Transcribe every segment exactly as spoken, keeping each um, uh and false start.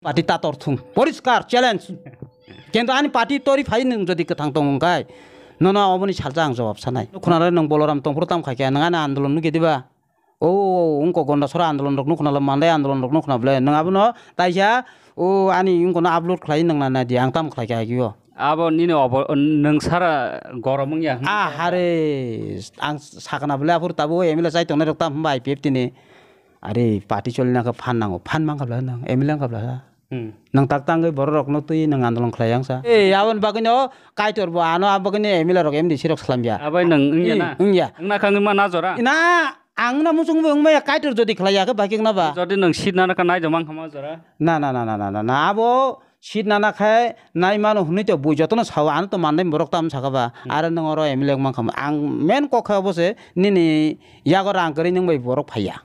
Party ta tor thung. Poriskar challenge. Kintu ani party tori phai nwng jodi kwthang tong wng khai, nono oboni salsa ang jawab sanai. Khuna le nwng Boloram tongphuru tam khai khe nwng ani andolon nugwi diba? O, o, o, wngkok Gondasora andolon rok nukhuna le, Mandai andolon rok nukhuna bole. Nwng abono taisa, o, ani wngkono upload khlai nwng na nai di, ang tam khlai khe agio. Abo nini obo, nwng sara gorom wngya. Ah, hare, ang sakna bole aphuru tabuk M L A chai tongnai rok tam hwnba I P F T ni. Are party cholina khe phan nango, phan mankha bla nwng, M L A wngkha bla. Hmm. Nwng tak tangwi borok rokno twi nwng andolon khlai yang sa. Eh, aboni bagwino Kaitor bo ano, abo bagwino M L A rok M D C rok slamya. Abai nwng wngya na? Wngya. Wngna kha wngma na jora? Na, ang na muchung bo wngmaya, Kaitor jodi khlai ya khe bai khe wngna ba? Jodi nwng seat nana kha nai do mankha ma jora? Na, na, na, na, na, na, na, abo seat nana khe nai mano hwnwi to bui jotono sao, ano to mandai borok tam saka ba. Hmm. Aro nwng oro M L A wngma kha ma. Ang main kok khe obo se nini yago rang kwrwi nwng bai borok phaiya.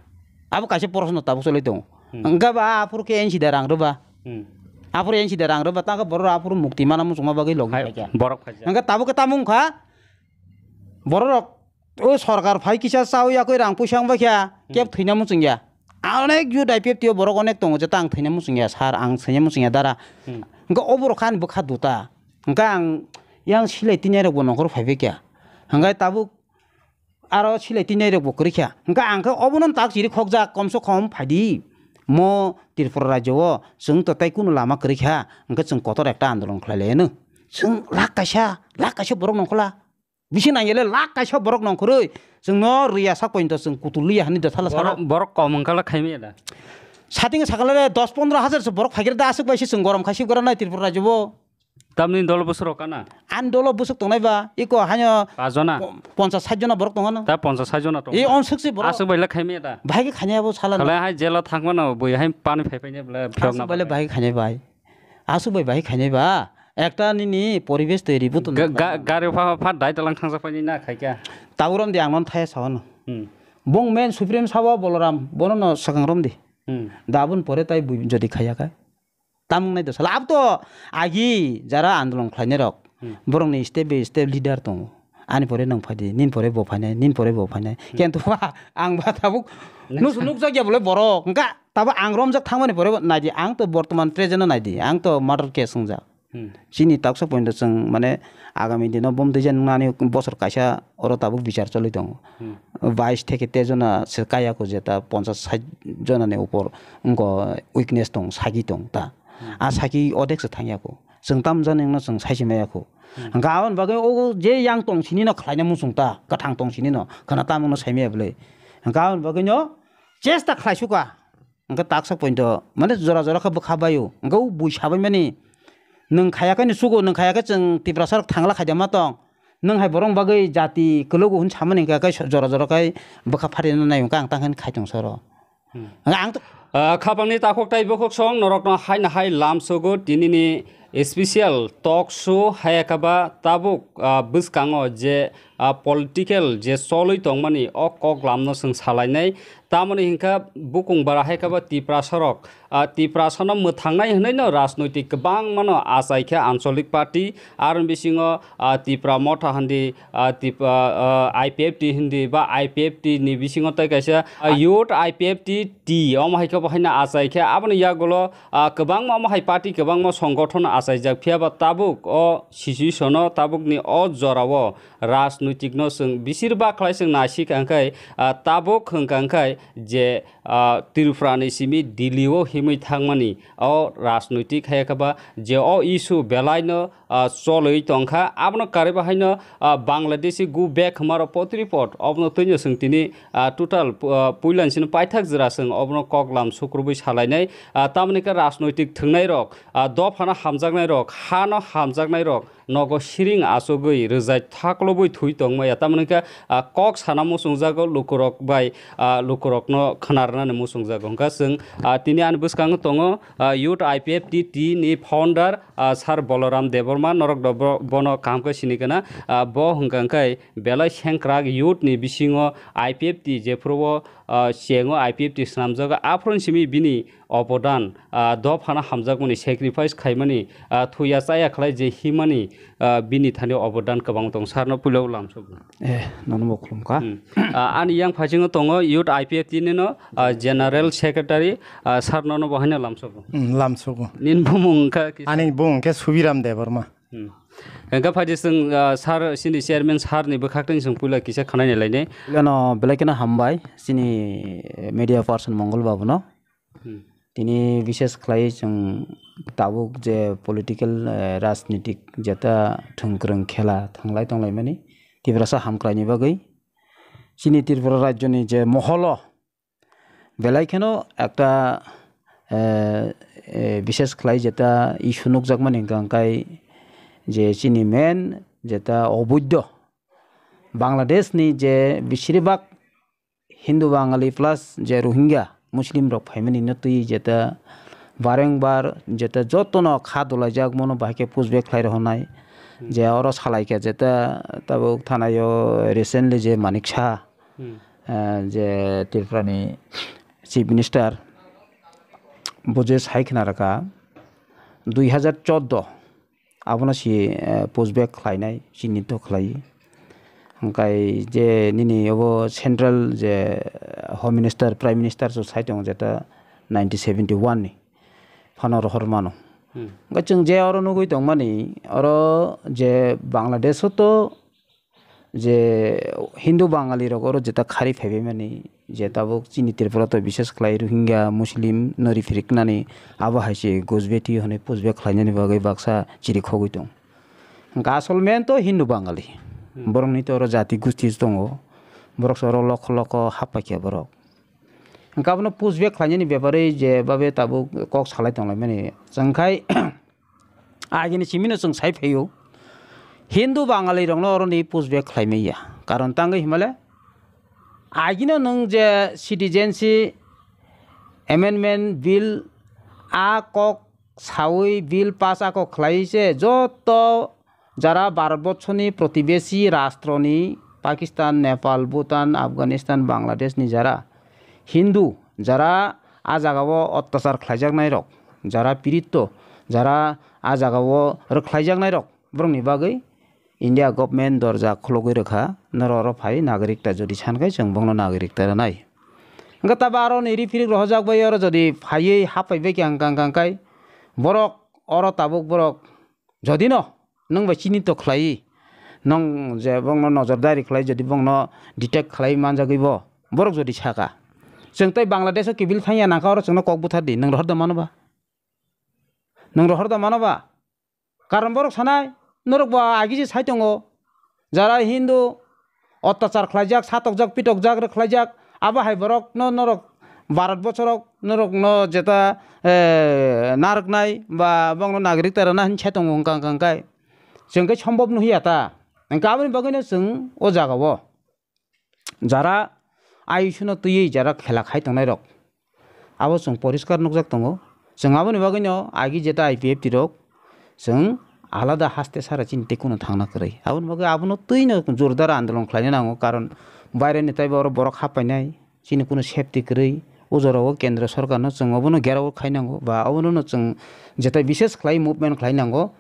Abo kaisa proshno tabuk choli tongo. Hmm. Hwnkhe ba aphuru khe N C da rang rwba. Hmm. Aphuru N C da rang rwba, tangkhe borok aphuru mukti mana muchungma bagwi logi Hai, phaikha. Borok phaikha. Hwnkhe tabuk khe tamo wngkha, borok rok o sorkar phai kisa chawi yakwi rang puisa wng baikha, Hmm. keb thwina muchungya. Onek youth I P F T o borok onek tongo je ta ang thwina muchungya, sir, ang thwina muchungya dara. Hmm. Hwnkhe oborok khe ani bwkha duta. Hwnkhe ang yang silai tini rokbo nongkhor phai baikha. Hwnkhe tabuk aro silai tini rokbo kwrwi kha. Hwnkhe ang khe obono tak chiri khokjak, komso kom phaidi. Mo Tripura rajyo o chwng to tei kunu lama kwrwi kha, hwnkhe chwng kotor ekta andolon khlai lai anw. Chwng lakh kaisa, lakh kaisa borok nongkhorla. Bisi nangya le lakh kaisa borok nongkhorwi. Chwngno rwya sak pointo chwng kutul liya hani dothala salo. Borok, borok kom wngkha le khaimaya da? Sating sakala le dos pondro hajar se borok phaikhe da aswk bai se chwng gorom khai sibgra nai Tripura rajyo o. Tamni dolo bwswk rok kana? Ani dolo bwswk tongnai ba, iko haino Pajona? po-, ponchas sait jona borok tongano. Ta ponchas sait jona tong. E on swk si borok. Aswk bai le khaimaya da? Bahai khe khainai abo sala. Khalai hai jela thangmano bui hai pani phai phai ne bole phiyok Aswk na bai le bole. Bahai khainai bai. Aswk bai bahai khainai ba. Ekta nini poribesh toiri buto Ga-, ga-, nukhlai. Gari pha pha dai dalang thangjak pai na khai kya? Tauram di ang non thaya sawano. Hmm. Bong men Supreme Sawa Boloram bono no swkang rom di. Hmm. Dabun pore tai bui jodi khaya kai. Tamung nai do sala. Abo to agi jara andolon khlainai rok. Hmm. Borokni step by step leader tongo. Ani pore nwng phai di, nini pore bo phainai, nini pore bo phainai. Hmm. Kintu ba, ang ba tabuk Next nus-, time. Nukjak ya bole borok. Hwnkha tabuk ang romjak thangmani pore bo nai di. Ang to bortoman present o nai di. Ang to murder case wngjak. Hmm. Chini taksa point o chwng mane agami dino bom twijak nani bosor kaisa oro tabuk bichar choli tongo. Hmm. Bais theke tejona se kaya ko jeta ponchas sait jona ni upor wngko weakness tong, sagi tong ta. Hmm. A sagi odek se thangya ko. Chwng tam jani wngno chwng saisi maya ko. Hmm. Hwnkha aboni bagwi o je yang tong sini no khlaina muchung ta, kwthang tong sini no khwna tam wngno sai maya bwle. Hwnkha aboni bagwi no chesta khlai suka. Hwnkhe taksa point o mane jora jora khe bwkha baio. Hwnkhe o bui sabai mani nwng khaya khe ni sugo, nwng khaya khe chwng Tiprasa rok thangla khaida ma tong. Nwng hai borok bagwi jati kwlwgo hwn samani hwnkhe khe jora jora khe bwkha phatina nai hwnkhe ang tang khe khai tong soro. Hmm. Ang to Ah, khapangni takhuk tai bukhuk song norokno haino hai lamsogo tinini special talk show hai khe ba tabuk, ah, bwskango je, ah, political je cholwi tongmani o kok lamno chwng salainai. Tamoni hinkha bukung bara hai khe ba Tiprasa rok, ah, Tiprasano mwthangnai hwnwi no rajnoitik kwbangma no achai khe ancholik party, aroni bisingo, ah, Tipra Motha hwndi, ah, Tip-, ah, ah, I P F T hwndi ba I P F T ni bisingo tei kaisa, ah, Youth I P F T T, omo hai khe bo haino achai khe aboni yagulo, ah, kwbangma omo hai party kwbangma songgothon achaijak, phiya ba tabuk o situation o tabukni o jorao rajnoitik no chwng bisir bak khlai chwng naisik hwnkhe, ah, tabuk hwnkha hwnkhe je, ah, Tripura ni simi Delhi o himwi thangmani o rajnoitik hai khe ba je o issue belai no ah, cholwi tongkha. Abono karwi bo haino, ah, Bangladeshi go back hwnmarok potripot obono twino chwng tini, ah, total pu-, ah, puilani sino paithak jwra chwng obono koklam sukrubwi salainai. Ah, tamoni khe rajnoitik thwngnairok, ah, dophano hamjaknairok, hano hamjaknairok nogo siring achugwi rwjai thaklobwi thwi tongmaya. Tamoni khe, ah, kok sana muchungjago lukurok bai, ah, lukurokno khwnarwnani muchungjago. Hwnkha chwng, ah, tini ani bwskango tongo, ah, Youth I P F T T ni founder, ah, Sir Boloram Debbarma, norok do bo-, bono kaham khe sini kana, ah, bo hwnkha hwnkhe belai sengkrak youth ni bisingo I P F T jephuru o, ah, chengo I P F T swnamjago, aphuru simi bini obodan, ah, dophano hamjakmani sacrifice khaimani, ah, thuya chaya khlai je himani, ah, bini thani obodan kwbang tong, sir no puila lamsogo. Eh, nono bo khulumkha. Hmm. Ah, ani yang phasingo tongo youth I P F T ni no, ah, general secretary, ah, sir nono bo haino lamsogo. Hmm, lamsogo. Nin bumung wngkha kisa. Ani bumung khe Subiram Debbarma. Hmm. Hingkha phaidi chwng, ah, sir, sini chairman sir ni bwkhak twi chwng puila kisa khwnaina lainai. Puilano belai kheno hambai chini media person Mongol babu no. Hmm. Tini bishes khlai chwng tabuk je political, eh, rajnitik jeta thwngkwrwng khela thanglai tonglaimani Tiprasa hamkraini bagwi chini Tripura rajyoni je moholo belai kheno ekta, eh, eh, bishes khlai jeta issue nukjakmani hwnkha hwnkhe je chini main jeta oboidho Bangladesh ni je beshirbak Hindu Bangali plus je Rohingya Muslim rok phaimani no twi jeta bareng bar jeta jotono kha dolaijak mono bahai khe push back khlai rohornai. Hmm. Je oro salai khe jeta tabuk thanaio recently je Manik Saha, Hmm. eh, je Tripura ni Chief Minister bo je sai khna rwkha dui hazar chordo. Abono si, eh, push back khlainai, chini to khlai. Hwnkhe je nini obo central je, eh, Home Minister, Prime Minister so sai tongo jeta nineteen seventy one ni phano rohor mano. Hmm. Hwnkhe chwng je oro nugwi tongmani, oro je Bangladesh o to je Hindu Bangali rok oro jeta khari phaibaimani, je tabuk chini Tripura to bishes khlai Rohingya Muslim no rifriknani abo hai se gujbeti hwnwi push back khlainani bagwi baksa chiri khogwi tong. Hwnkha asol main to Hindu Bangali. Hmm. Borokni to oro jati gusti tongo. Borok se oro lokho lokho hap paikha borok. Hwnkha abono push back khlainani bepare je babe tabuk kok salai tonglaimani. Chwngkhai agini simino chwng sai phaio, Hindu Bangali rokno oroni push back khlaimaya. Karon tangwi himale agino nwng je Citizenship Amendment Bill a kok sawi bill pass a kok khlai se joto jara Bharat borso ni protibeshi rastro ni Pakistan, Nepal, Bhutan, Afghanistan, Bangladesh ni jara Hindu, jara a jagao ottachar khlaijaknai rok, jara piritto, jara a jagao rwkhlaijaknai rok, borokni bagwi India government dorja khulogwi rwkha, norok oro phai nagarikta jodi san khai chwng bongno nagarikta rwnai. Hwnkhe tabo aroni riphirik rohorjak bai oro jodi phaiwi hap phaibai khe ang kang kang khai borok oro tabuk borok Jodi no nwng bai chini to khlai, nwng je bongno nojordari khlai, jodi bongno detect khlai manjagwi bo, borok jodi saka, chwng tei Bangladesh o kibil thangya nangkha, oro chwngno kok buthardi, nwng rohor da mano ba? Nwng rohor da mano ba? Karon borok sanai, norok bo agi se sai tongo, jara Hindu, ottachar khlaijak, satokjak, pitokjak, rwkhlaijak, abo hai borokno norok Bharat bochorok norokno jeta, eh, narwknai ba bongno nagarikta rwna hinwi sai tongo wngkha, wngkha, wngkha. Chwng khe sombhob nuhiya ta. Hwnkhe aboni bagwino chwng o jagao jara ayushno twiwi jara khela khai tongnairok, abo chwng poriskar nukjak tongo. Chwng aboni bagwino agi jeta I P F T rok chwng alada haste sara chini tei kuno thangna kwrwi. Aboni bagwi abono twino jordar andolon khlaina nango, karon baireni taibo oro borok happainai, chini kuno safety kwrwi. O jorao kendra sorkarno chwng obono gherao khainango ba obono chwng jetai bishes khlai movement khlainango.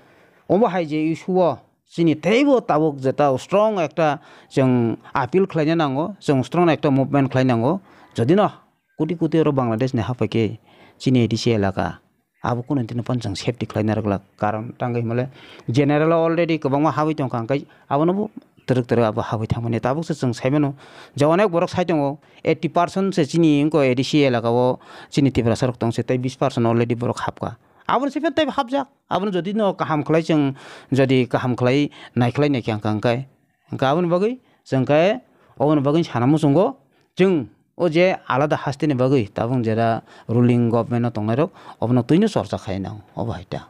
Obo hai je issue o chini teibo tabuk jeta strong ekta chwng appeal khlaina nango, chwng strong ekta movement khlainango. Jodi no koti koti oro Bangladesh ni haphaikhe chini A D C elaka, abo kunu tini phano chwng safety khlaina rwglak. Karon tangwi himale general already kwbangma habwi tongkha, hwnkhe abono bo twrwk twrwk abo habwi thangmani. Tabuk se chwng saimano je onek borok sai tongo, eighty percent se chini wngkha A D C elaka o chini Tiprasa rok tong se, tei bis percent already borok hapkha. Aboni se phano tei hapjak. Abono jodi no kaham khlai chwng, jodi kaham khlai naikhlai naikha hwnkha hwnkhe, hwnkhe aboni bagwi chwng khe oboni bagwi sana muchungo chwng o je alada haste ni bagwi tabuk jera ruling government o tongnai rok obono twino chorcha khai nang obo hai ta.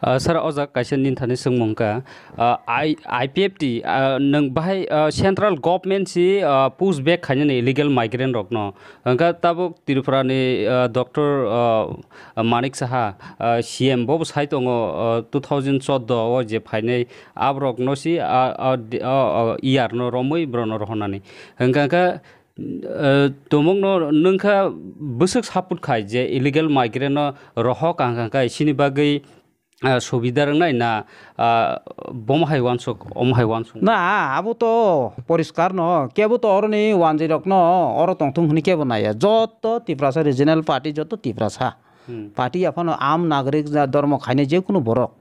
Ah, sir, o jaga kaisa nini thani swngmung kha, ah, I-, I P F T, ah, nwng bahai, ah, central government si, ah, push back khainani illegal migrant rokno. Hwnkhe tabuk Tripura ni, ah, doctor, ah, Manik Saha, ah, C M bobo sai tongo, ah, two thousand chordo o je phainai aborok no si, ah, ah, di-, ah, ah, E R no romwi borok no rohornani. Hwnkhe khe, ah, tumung no nwngkha bwswk support khai je illegal migrant no rohor kang kang khai sini bagwi ah, subida rwngnai na, ah, bomo hai uansuk, omo hai uansuk? Na, abo to poriskar no, kebo to oroni wanjwi rok no oro tongthung hwnwi kebo naiya. Joto Tiprasa regional party, joto Tiprasa Hmm. party aphano am nagarik ja dormo khainai je kunu borok.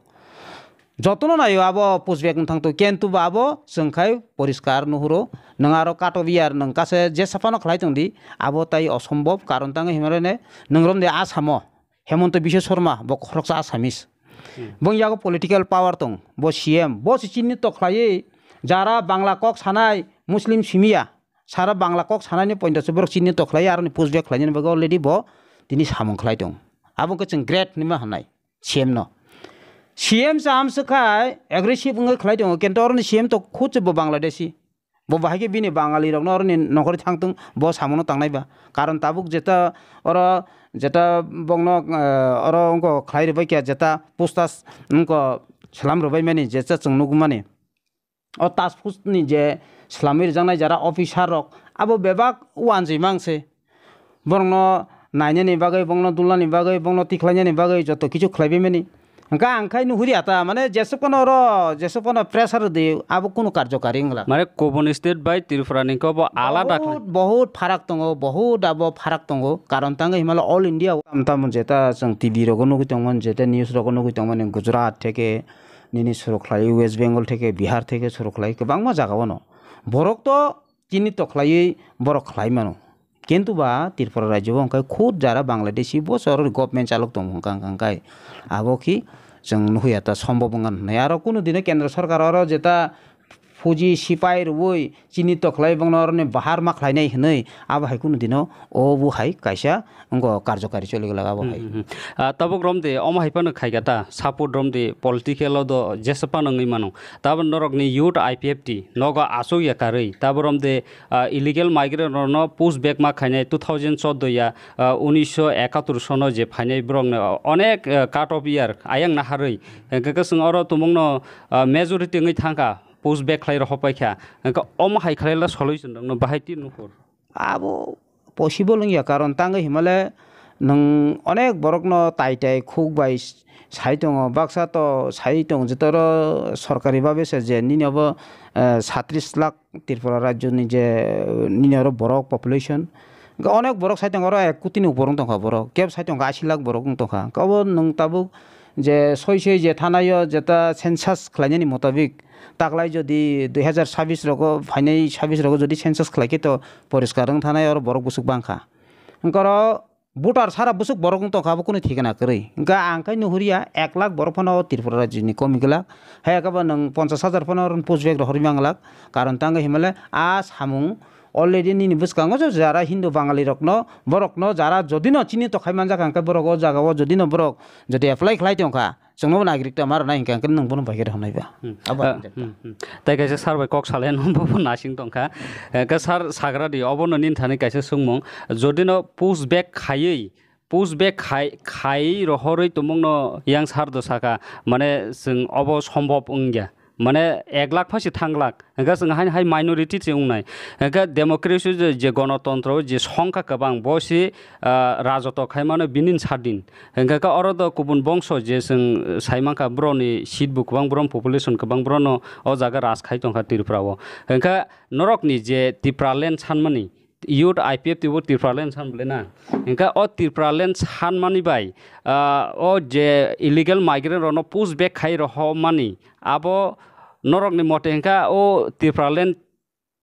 Jotono naio abo pushback wng thangto, kintu ba abo chwng khai poriskar nuhuro. Nwng aro kato biyar nwng kase jesa phano khlai tong di, abo tai osombob, karon tangwi himorene nwng romde Asamo. Hemanta Biswa Sarma, bo khoroksa Assamese. Hmm. Bong yago political power tong, bo C M, bo se chini to khlaiwi, jara Bangla kok sanai, Muslim simiya, sara Bangla kok sanaini pointa se borok chini to khlaiwi, aroni pushback khlainani bagwi already bo tini samung khlai tong. Abo khe chwng great hinwi ma hwnai C M no. C M cham se khai aggressive wngwi khlai tongo, kintu aroni C M to khud se bo Bangladeshi. Bo bahai khe bini Bangali rokno oroni nokhorwi thangtong, bo samono tangnai ba. Karon tabuk jeta oro, jeta bongno, eh, oro wngkho khlai rwbai kha, jeta pusta wngkho slam rwbai mani, jeta chwng nugmani. O task force ni je slamwi rwjaknai jara officer rok, abo bebak wanjwi mang se. Borokno nainani bagwi, bongno dulnani bagwi, bongno tikhlainani bagwi joto kichu khlaibai mani. Hwnkhe ang khai nuhuri ata, mane jesuk phano oro, jesuk phano pressure rwdi, abo kunu karjokari wngla. Mane kubun state bai Tripura ni khe bo alada khlai. Bahut, bahut pharak tongo, bahut abo pharak tongo. Karon tangwi himala all India o. Tamo jeta chwng T V rogo nugwi tongmani, jeta news rogo nugwi tongmani, Gujarat theke nini suru khlai, West Bengal theke, Bihar theke suru khlai, kwbangma jaga o no. Borok to chini to khlaiwi borok khlai mano. Kintu ba Tripura rajyo bo hwnkhe khud jara Bangladeshi bo choroni government chalok tongo hwnkha hwnkha hwnkhe abo khi chwng nuhya ta sombob wngkha hwnwi. Aro kunu dino kendra sarkar oro jeta fuji sipai rwui chini tokhlai bongno oroni bahar ma khlainai hwnwi abo hai kunu dino obo hai kaisa wngkha karjokari choli glak abo Hmm, hai. hmm, hmm. Ah, tabuk romde omo hai phano khaikha ta, support romde political o do jesa phano wngwi mano. Tabuk norokni youth I P F T nogo achuk ya karwi tabuk romde ah, illegal migrant rokno push back ma khainai two thousand chordo ya, ah, unisho ekatur sono je phainai borokno onek, ah, cut off year ayang naharwi. Hwnkhe khe chwng oro tumungno, ah, majority wngwi thangkha, push back khlai rw paikha. Hwnkhe omo hai khlaila solution rokno bahai twi nukhur. Abo possible wngya, karon tangwi himale nwng onek borokno tai tai khuk bai sai tongo, baksa to sai tongo, jotoro sorkari babe se je nini obo, eh, satris lakh Tripura rajyoni je nini oro borok population, hwnkhe onek borok sai tongo, oro ek koti ni upor wng tongkha borok, kebo sai tongkha ashi lakh borok wng tongkha, hwnkhe obo nwng tabuk je soi soi je thanaio jeta census khlainani motabik taklai jodi dui hazar sabis rogo phainai sabis rogo jodi census khlaikhe to poriskar wng thanai oro borok bwswk bangkha. Hwnkhe oro voter sara bwswk borok wng tongkha, abo kunu thikana kwrwi. Hwnkhe ang khe nuhuriya ek lakh borok phano o Tripura rajyoni komi glak. Hai khe bo nwng ponchash hajar phano oro push back rohorwi mang glak. Karon tangwi himale a samung already nini bwskango je jara Hindu Bangali rokno, borokno jara jodino chini tokhai manjak, hwnkhe borok o jagao jodino borok jodi apply khlai tongkha, chwngno bo nagrik ta ma rwnai hwnkhe, hwnkhe nwng bono bai khe rw hwnai ba. Hmm. Abo Ah, ang hmm, hmm. Tai kaisa sir bai kok salai no bo, bo nasing tongkha. Eh, khe sir sagra di, obo no nini thani kaisa sungmung. Jodi no push back khaiwi, push back khai, khai rohorwi tumung no yang sir do saka, mane chwng obo sombhob wngya. Mane ek lakh phasi thang glak. Hwnkhe chwng haino hai minority se wngnai. Hwnkhe democracy je, je gonotontro je songkha kwbang, bo se, ah, rajoto khai mano bini sadin. Hwnkhe khe oro do kubun bongso je chwng, eh, sai mankha, boroni seat bo kwbang, boroni population kwbang, borokno o jaga raj khai tongkha Tripura o. Hwnkhe norokni je Tipraland sanmani, youth I P F T bo Tipraland san bole na. Hwnkhe o Tipraland sanmani bai, ah, o je illegal migrant rokno push back khai rohormani, abo norokni mote hwnkhe o Tipraland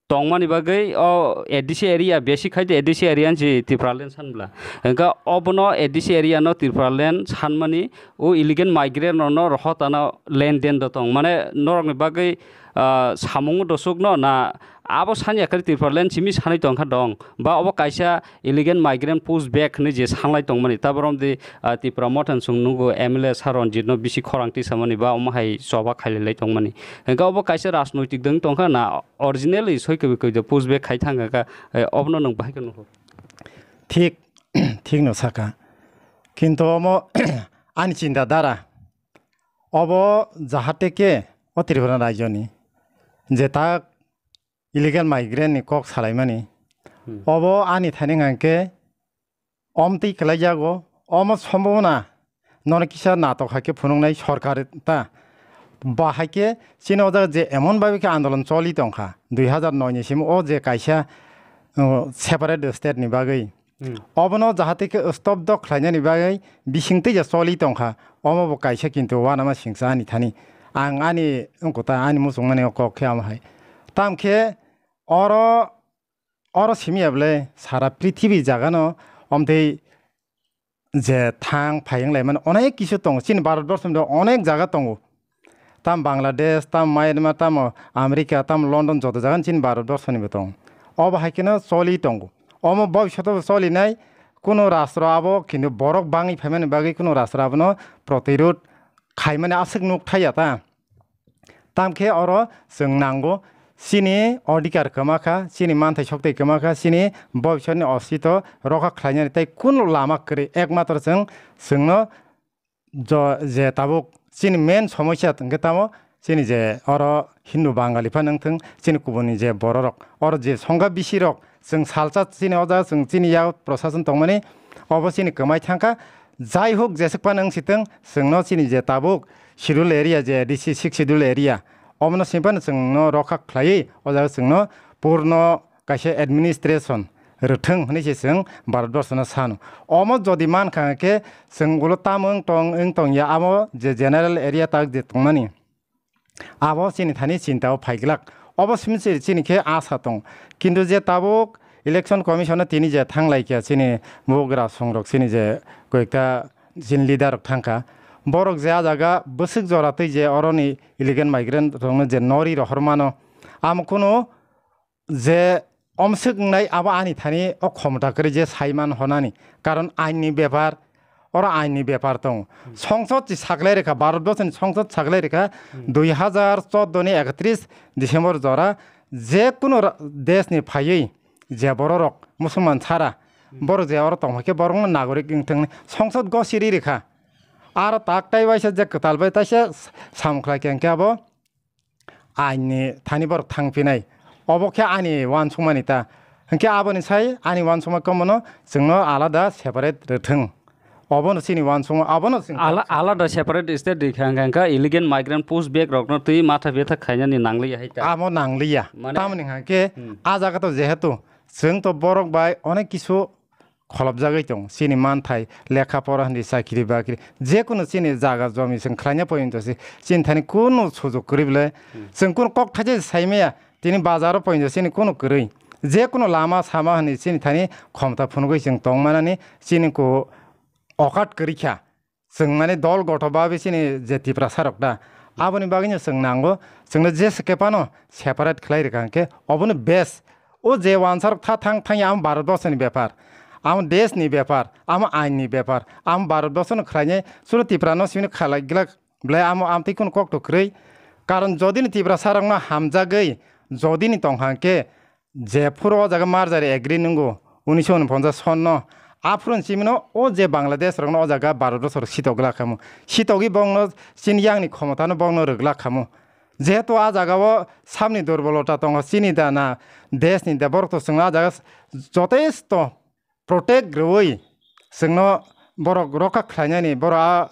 tongmani bagwi o A D C area, besi khai de A D C area ni si Tipraland san bwla. Hwnkhe obono A D C area no Tipraland sanmani, o illegal migrant rokno rohor tana lenden do tong. Mane norokni bagwi, ah, samung dosokno na abo sanya khe Tipraland simi sanwi tongkha dong. Ba obo kaisa illegal migrant push back hinwi je sanglai tongmani. Taborom di, ah, Tipra Motha ni chwng nugo M L A Sir Ranjit no bisi khorang tisamani ba omo hai choba khailai lai tongmani. Hwnkhe obo kaisa rajnoitik dwng tongkha na originally soi kwbwi kwbwi push back khai thangkha, eh, obono nwng bahai khe nuhur? Thik, thik no saka. Kintu omo ani chinta dhara. Obo jahate khe o Tripura rajyoni je ta illegal migrant ni kok salaimani. Hmm. Obo ani thani hwnkhe omtwi kwlaijago, omo sombobona nono kisa natok hai khe phunuknai sorkar ta. Ba hai khe chini o jaga je emon bhabe khe andolon choli tongkha, dui hazar noi ni simi o je kaisa, uh, separate state ni bagwi. Hmm. Obono jahate khe stop dok khlainani bagwi bisingtwi je choli tongkha, omo bo kaisa kintu uanama singsa ani thani. Ang ani wngkha ta ani muchungmani o kok khe amo hai. Tam khe oro, oro simi ya bwle sara prithibi jagano omtwi je thang phai wng laimani onek kisu tongo. Chini Bharat borso ni onek jaga tongo. Tam Bangladesh, tam Myanmar, tam America, tam London, joto jaga ni chini Bharat borso ni bo tongo. Obo hai kheno choli tongo. Omo bobishoto bo choli nai, kuno rastro abo kintu borok bangwi phaimani bagwi kuno rastro abono protirod khaimani aswk nuk thai ya ta. Tam khe oro chwng nango, chini odhikar kwma kha, chini manthai soktwi kwma kha, chini bobisotni osito rokha khlainani tei kunu lama kwrwi, ekmatro chwng, chwngno jo-, je tabuk chini main somosya hwnkhe tamo chini je oro Hindu Bangali phano wngthwng, chini kubuni je bororok, oro je songkha bisirok, chwng salsa chini o jaga chwng chini yak prosason tongmani, obo chini kwmai thangkha. Jai hok, jeswk phano wng sitwng, chwngno chini je tabuk schedule area, je A D C six schedule area, omono simi phano chwngno rokha khlaiwi o jaga chwngno purno kaisa administration rwthwng hwnwi se chwng Bharat borsono sano. Omo jodi mankha khe chwng ulo tamo wng tong, wng tong ya, amo je general area tak je tongmani. Abo chini thani chinta o phai glak. Obo simi se chini khe asa tong. Kintu je tabuk election commission o tini je thang lai kha chini bugra songrok chini je koyekta chini leader rok thang kha. Borok je a jaga bwswk jora twi je oroni illegal migrant rokno je nori rohor mano. Amo kunu je omswk wngnai abo ani thani o khomota kwrwi je sai man honani. Karon ain ni bepar, oro ain ni bepar tongo. Hmm. Songsod chi saklai rikha, Bharat borso ni songsod saklai rikha, hmm, dui hazar chordo ni ekatris December jora je kuno ra-, desh ni phaiwi je borok rok Musulman sara, hmm, borok je oro tong khe borok no nagorik wng thang songsod gosiri rikha. Aro tak tai waisa je kwtal bai taisa samung khlai khe hwnkhe abo ain ni thani borok thang phinai. Obo khe ani uansukmani ta. Hwnkhe aboni sai ani uansukma komono chwngno alada separate rwthwng. Obono chini uansukma, abono chwng Ala-, alada separate state rikha hwnkha, hwnkha illegal migrant push back rokno twi matha betha khainani nangliya hai ta. Amo nangliya. Mane Tamoni hwnkha khe Hmm. a jaga to jehetu chwng to borok bai onek kisu kholopjagwi tongo. Chini manthai, lekha pora hindi, chakri bakri, jekunu chini jaga jomi chwng khlaina poyonto se chini thani kunu sujuk kwrwi bwle, hmm, chwng kunu kok thaisa se sai maya. Tini bazaro poyonto chini kunu kwrwi. Jekunu lama sama hindi chini thani khomta phunugwi chwng tong manani chini ku okat kwrwi kha. Chwng mane dol gotho ba bini je Tiprasa rok da, aboni bagwi no chwng nango, chwngno je swkepano separate khlai rwkha hwnkhe obono best. O je uansarok tha thang thang ya, amo Bharat borsoni bepar, amo desh ni bepar, amo ain ni bepar, amo Bharat borsono khlainai, chwngno Tiprano simi khalai glak, belai amo amtwi kunu kokto kwrwi. Karon jodi ni Tiprasa rokno hamjagwi jodi ni tong kha hwnkhe, jephuru o jaga merger agree nwngo, unisho unoponchas sonno, aphuru ni simi no o je Bangladesh rokno o jaga Bharat borso rok sitok glak khamu. Sitogwi bongno chini yang ni khomota no bongno rwglak khamu. Jehetu a jaga o samni durbolota tongo, chini da na desh ni da, borok to chwngno a jaga jotesto protect rwui chwngno borok rokha khlainani, borok a,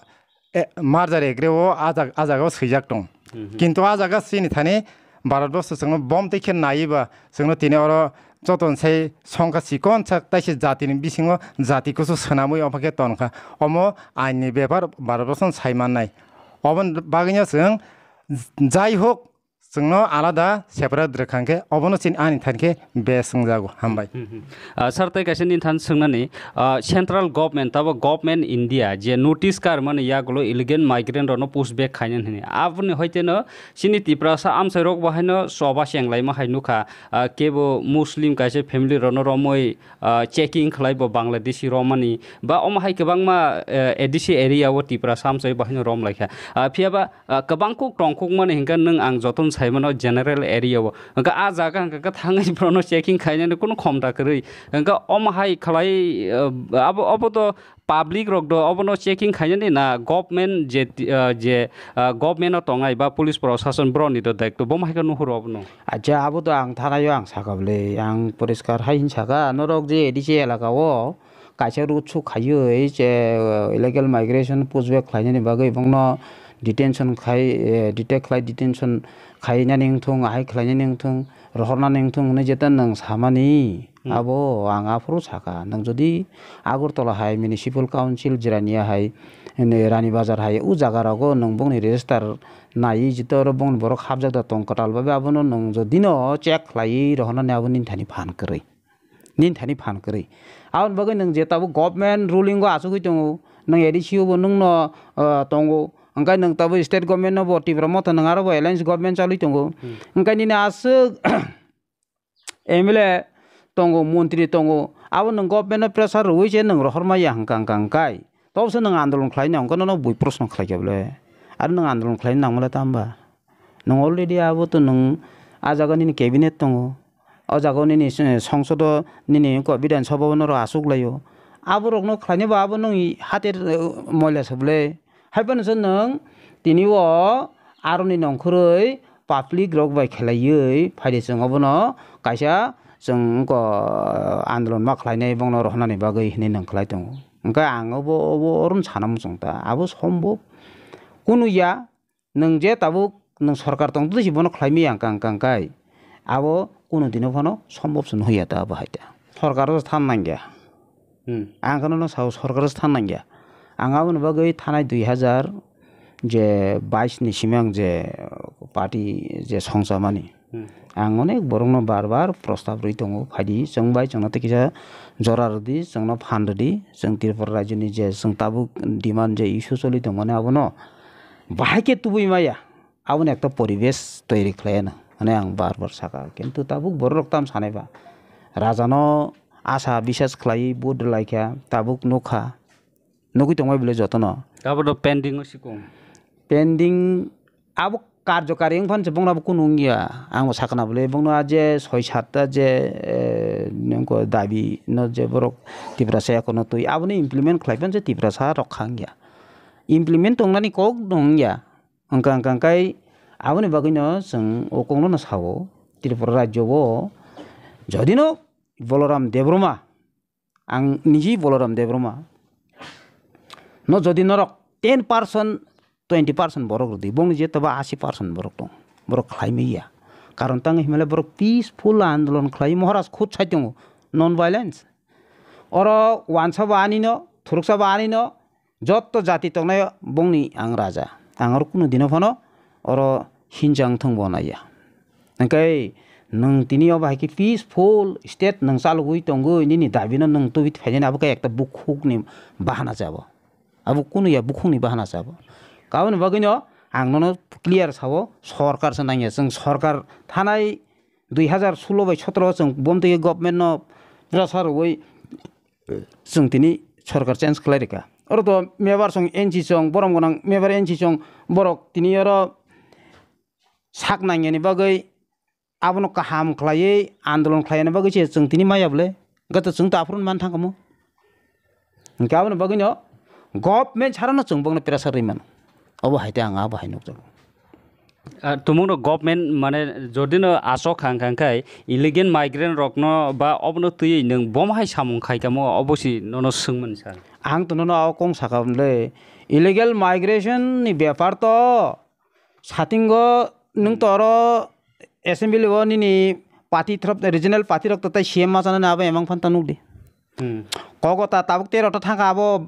e, merger agree o a jag-, a jaga o swijak tong. Mhm. Kintu a jaga chini thani Bharat borso chwngno bom twi khe naiwi ba chwngno tini oro joto ni sai songkha chikon sak taisa jati ni bisingo jati kusu swnamwi omo khe ton kha. Omo ain ni bepar Bharat borso no sai mannai. Oboni bagwi no chwng jai hok chwngno alada separate rwkha hwnkhe obono chini ani thani khe best wngjago. Hambai. Hmm, hmm. Ah, sir, tei kaisa nini thani swngnani, ah, central government, tabo government India je notice karmani yagulo illegal migrant rokno push back khainani hwnwi. Aboni hoiteno chini Tiprasa amchairok bo haino choba chenglaima hai nukha, ah, kebo Muslim kaisa family rokno romwi, ah, checking khlai bo Bangladeshi romani ba omo hai kwbangma, eh, A D C area o Tiprasa amchai bo haino romlaikha. Ah, phiyaba Ah, kwbang kuk tongkukmani hwnkhe nwng ang jotono saimano general area o. Hwnkhe ah jaga hwnkhe khe thangwi borokno checking khainani kunu khomta kwrwi. Hwnkhe omo hai khlai, ah, abo, obo to public rok do, obono checking khainani na government je, ah, je, ah, government o tongnai ba police prosason borokni do daitw, bo hai khe nuhur obono. Acha, abo to ang thanai o ang saka bwle, ang poriskar hai hin saka, norok je A D C elaka o, kaisa road show khaiwi je, eh, illegal migration pushback khlainani bagwi bongno detention khai, eh, detect khlai, detention khainani wngthung, ahai khlainani wngthung, rohornani wngthung hwnwi jeta nwng samani, hmm, abo ang aphuru saka. Nwng jodi Agartala hai, Municipal Council Jirania hai, ene Rani Bazar hai, o jaga rogo nwng bongni register naiwi jeta oro bongni borok hapjak da tong kwtal babe, abono nwng jodi no check khlaiwi rohornani abo nini thani phan kwrwi. Nini thani phan kwrwi. Aboni bagwi nwng je tabuk government ruling o achugwi tongo, nwng A D C o bo nwngno, ah, tongo. Hwnkhe nwng tabuk state government no bo Tipra Motha nwng aro bo alliance government chalwi tongo. Hmm. Hwnkhe nini aswk M L A tongo, montri tongo. Abo nwng government no pressure rwui se nwng rohor maya hwnkha, hwnkha, hwnkhe. Tobose nwng andolon khlaina hwnkhe nono bui proshno khlaikha bole. Aro nwng andolon khlaina nangmale tamba. Nwng already abo to nwng ah jaga nini cabinet tongo. O jaga o nini, eh, songsodo nini ko Bidhan Sabha o norok achuk laio. Aborokno khlainai bo abo nwng hate, eh, moila se bole. Haiphano se nwng tini o aroni nongkhorwi public rok bai khelaiwi phaidi chwng obono kaisa chwng ko andolon ma khlainai bongno rohornani bagwi hinwi nwng khlai tongo. Hwnkhe ang obo, obo oro sana muchung ta. Abo sombob kunu ya. Nwng je tabuk nwng sorkar tong twi si bono khlai maya hwnkha, hwnkha, hwnkhe abo kunu dino phano sombob se nw ya ta abo hai ta. Sorkar o than nang ya. Hmm. Ang kheno no sao sorkar o than nang ya. Ang aboni bagwi thanai dui hajar je bais ni simi ang je party je songchamani. Hmm. Ang onek borokno bar bar prostab rwi tongo, phaidi chwng bai chwngno tei kisa jora rwdi, chwngno phan rwdi, chwng Tripura rajyoni je chwng tabuk demand je issue choli tongmani abono bahai khe tubui maya, aboni ekta poribesh toiri khlai ano hwnwi ang bar bar saka. Kintu tabuk borok rok tam sanai ba, rajano asa bisas khlaiwi vote rwlai kha, tabuk nukha, nugui tongbai bwle jotono. Abo do pending o sikung. Pending abo karjokari wngphano se bongno abo kunu wngya. Ang bo sakna bwle bongno a je soi satta je, eh, nungko dabi no je borok Tiprasa ekono twi aboni implement khlai phano se Tiprasa rok kha wngya. Implement tongnani kok no wngya. Wngkha, wngkha, wngkhai aboni bagwino chwng o kokno no sao Tripura rajyo o jodi no Boloram Debbarma, ang niji Boloram Debbarma no jodi norok ten percent, twenty percent borok rwdi, bongni je toba asi percent borok tong, borok khlai maya. Karon tang himle borok peaceful andolon khlai, Maharaj khud sai tongo, non violence. Oro wansa bo ani no, thuruksa bo ani no, jotto jati tongnai bongni ang raja. Ang oro kunu dino phano oro hinjang thung bo naiya. Hwnkhe nwng tini o bahai khe peaceful state nwng chalogwi tongwi nini dabi no nwng tubui phainani abo khe ekta bukhukni bahana se abo. Abo kunu ya bukhukni bahana se abo. Aboni bagwino ang nono clear sao, sorkar se nangya. Chwng sorkar thanai dui hajar solo bai sotoro chwng bomtwi government no pressure rwui chwng tini sorkar change khlai rwkha. Oro to mebar chwng N C chwng, borom gwnang mebar N C chwng, borok tini oro sak nangyani bagwi abono kaham khlaiwi andolon khlaina bagwi se chwng tini maya bwle. Gato chwng to aphuru man thangkamo. Hwnkhe aboni bagwino government sarano chwng bongno pressure rwi mano. Obo hai te ang abo hai nukjago. Ah, tumungno government mane jodino asok kha, hwnkha, hwnkhe illegal migrant rokno ba obono twiwi nwng bom hai samung khaikamo obo si nono swngmani sa. Ang to nono o kong saka le illegal migration ni bepar to satingo nwng to oro assembly o nini party throp regional party rok to tai C M ma chana abo emang phan ta nukdi. Hmm. Kogo ta tabuk tero ta thangka abo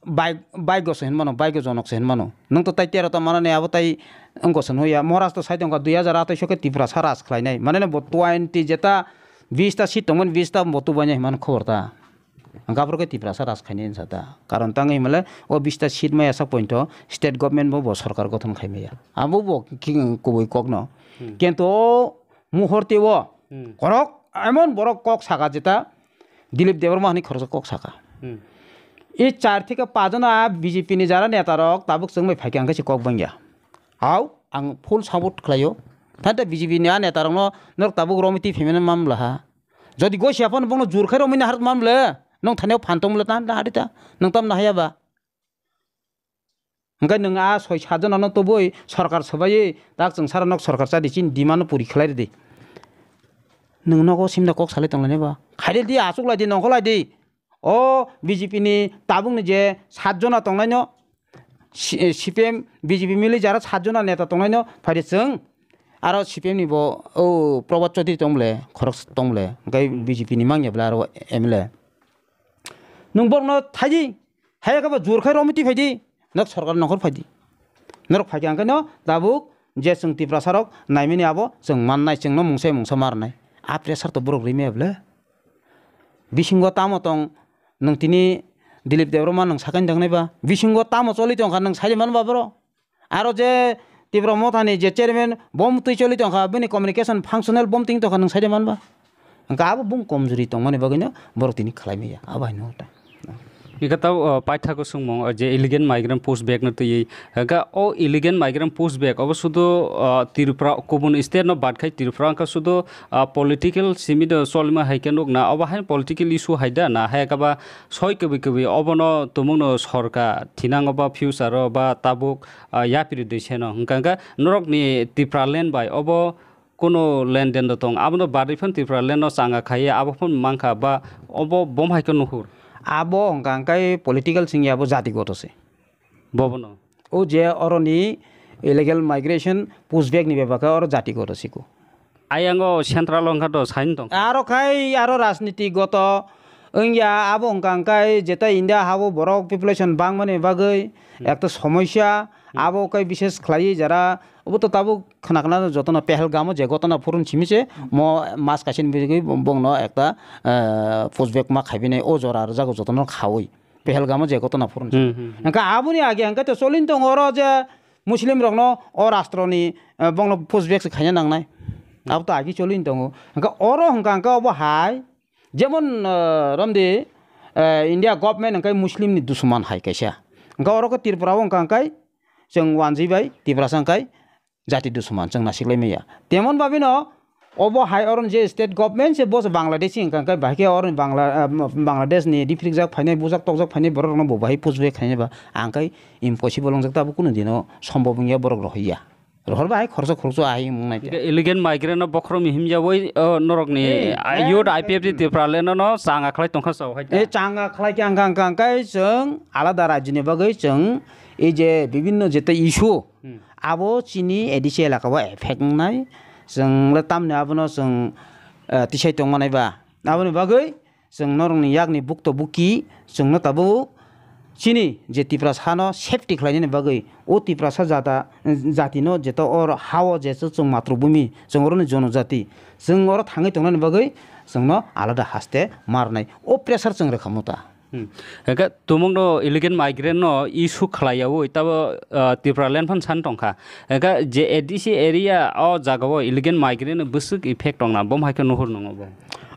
bai-, baigo se hinmano, baigo jonok se hinmano. Nwng to tai tero ta manani abo tai wngko se nuya. Maharaj to sai tongkha dui hajar atai soke Tiprasa raj khlainai. Mane bo twenty jeta bish ta seat tongmani bish ta bo tubaina hinmano khobor ta. Hwnkha aphuru khe Tiprasa raj khainai hinsa ta. Karon tangwi himale o bish ta seat maya sak pointo state government bo bo sorkar gothon khai maya. Abo bo ki-, kubui kokno. Hmm. Kintu o muhurte o Hmm. Korok emon borok kok saka jeta Dilip Debbarma hani khoroksa kok saka. Hmm. I char theke pajona B J P ni jara neta rok tabuk chwng bai phaikha hwnkhe se kok bangya. Hau ang full support khlaio. Thante B J P ni a neta rokno norok tabuk romwi twi phimani mamla ha. Jodi gosi aphano bongno jur khai romwi nahar mamle nong thani phan tongmle tan da harita. Nong tam nahaya ba. Hwnkhe nwng a soi sat jona no tubui sorkar swbaiwi tak chwng sara nok sorkar chadi chini demand no puri khlai rwdi. Nwng nogo simda kok salai tonglainai ba? Khairel di, achuk lai di, nongkhor lai di. O B J P ni tabukni je sat jona tongnaino, C-, C P M, B J P mili jara sat jona neta tongnaino phaidi chwng aro C P M ni bo o Prabhat Chaudhary tong bole, khorok tong bole, hwnkhe B J P ni mangya bole aro M L A. Nwng borokno thaidi, haya khe bo jur khai romwi twi phaidi, nok sorkar nongkhor phaidi. Norok phaikha hwnkhe no tabuk je chwng Tiprasa rok naimani abo chwng mannai, chwngno mungsa mungsa ma rwnai. A pressure to borok rimaya bole. Bisingo tamo tong, nwng tini Dilip Debbarma nwng sakani tangnai ba? Bisingo tamo choli tongkha nwng saidi manba boro? Aro je Tipra Mothani je chairman bom twi choli tongkha, bini communication functional bom twi tongkha nwng saidi manba? Hwnkhe abo bung komjuri tongmani bagwino borok tini khlai maya, abo hai no ta. Ika tau, uh, paithago sungmung, uh, je illegal migrant push back no twi, hwnkhe o illegal migrant push back obo sudu, uh, Tripura kubun state no bad khai Tripura hwnkhe sudu ah, political simi do cholima hai khe nukna, obo hai political issue hai da na, hai khe ba soi kwbwi kwbwi obono tumungno sorkar thinango ba future o ba tabuk, ah, yapri dui seno. Hwnkha hwnkhe norokni Tipraland bai obo kuno lenden do tong, abono barwi phano Tipraland no changa khaiya, abo phano mankha ba obo bom hai khe nuhur. Abo hwnkha hwnkhe political singya abo jati goto se. Bobono. O je oroni illegal migration pushback ni bebak khe oro jati goto siko. Ayango central wngkha do sain tong. Aro khai aro rajniti goto wngya abo wngkha hwnkhe jeta India habo borok population bangmani bagwi Hmm. ekta somosya Hmm. abo khai bishes khlaiwi jara obo to tabuk khna khna jotono Pehelgamo je gotona phurun simi se Hmm. mo mas kaisini bagwi bongno ekta, eh, pushback ma khaibini o jora rwjago jotono khaui. Pehelgamo je gotona phurun. Hmm, hmm, hmm. Hwnkhe aboni age hwnkhe to cholin tongo oro je Muslim rokno o rastroni, eh, bongno pushback se khaina nangnai. Hmm. Abo to agi cholin tongo. Hwnkhe oro hwnkha hwnkhe obo hai jemon, eh, romdi, eh, India government hwnkhe Muslim ni dusuman hai kaisa. Hwnkhe oro khe Tripura o hwnkha hwnkhe chwng wanjwi bai Tiprasa hwnkhe jati dusuman chwng nasiklai maya. Temon babino obo hai oroni je state government se bo se Bangladeshi hwnkha hwnkhe bahai khe oroni Bangla-, ah, Bangladesh ni riphrikjak phainai, bujak tokjak phainai borok rokno bo bahai pushback khainai ba ang khai impossible wngjak tabuk kunu dino sombhob wngya borok rohorya. Rohor bahai khoroksa khoroksa ahai wng nai. Hwnkhe illegal migrant no bokhorok ni himya oi, oh, norok ni, eh, ah, youth eh, I P F T Tripura le no no changa khlai tongkha sao hai ta. Eh, changa khlai khe ang kha, ang kha, ang kha, chwng alada rajyoni bagwi chwng ei je bibinno jeta issue Hmm. Abo chini A D C elaka o effect wngnai. Chwng le tamni abono chwng, eh, tisai tongmanai ba. Aboni bagwi chwng norokni yakni bukto buki chwngno tabuk chini je Tiprasa no safety khlainani bagwi o Tiprasa jata, jatino jeto o ha o je chwng matrubhumi chwng oroni jonojati chwng oro thangwi tongnani bagwi chwngno alada haste marnai. O pressure chwng rwkha muta. Hmm. Hwnkhe tumungno illegal migrant no issue khlaiyaui tabo, ah, Tripura land phan san tongkha. Hwnkhe je A D C area o jaga o illegal migrant no bwswk effect tongna, bom hai khe nuhur nungo bo.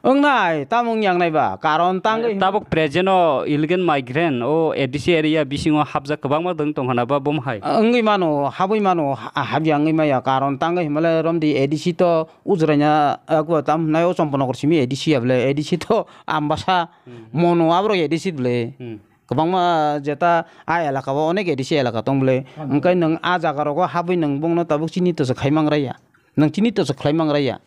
Wngnai, tamo wngya wngnai ba, karon tangwi tabuk present o illegal migrant o A D C area bisingo hapjak kwbangma dwng tongkha na ba bom hai. Wngwi mano, habwi mano, ha-, habya wngwi maya, karon tangwi himale romdi A D C to ujraina, ah, tam hwnai o Champanagar simi A D C ya bole, A D C to ambasa Hmm. Mono aborok A D C bwle. Hmm. Kwbangma jeta a elaka o onek A D C elaka tong bwle. Hmm. Hwnkhe nwng a jaga rogo habwi nwng bongno tabuk chini toso khai mangraya. Nwng chini toso khlai mangraya.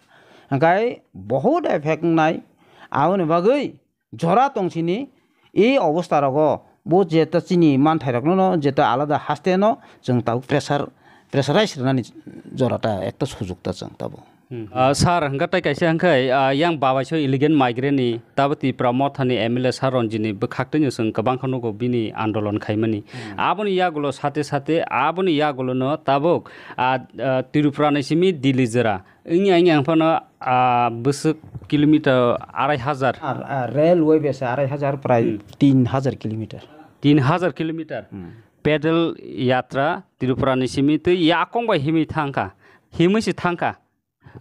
Hwnkhe bohut effect wngnai. Aboni bagwi jora tong sini e obostha rogo bo jeta chini manthai rokno no jeta alada haste no chwng tabuk pressure, pressurize rwnani jora ta ekta sujuk ta chwng tabuk. Hmm. Ah, sir, hwnkhe tei kaisa hwnkhe, ah, yang babaisoi illegal migrant ni, tabo Tipra Motha ni M L A sir Ranjit ni bwkhak twi no chwng kwbang khe nugo bini andolon khaimani. Hmm. Aboni yagulo sate sate, aboni yagulo no tabuk, ah, ah, Tripura ni simi Delhi jora. Wngya wngya phano, ah, bwswk kilometer arai hajar. Ar, ah, railway bese arai hajar prai Hmm. tin hajar kilometer. Tin hajar kilometer. Hmm. Pedal yatra Tripura ni simi twi yakong bai himwi thangkha. Himwi se thangkha.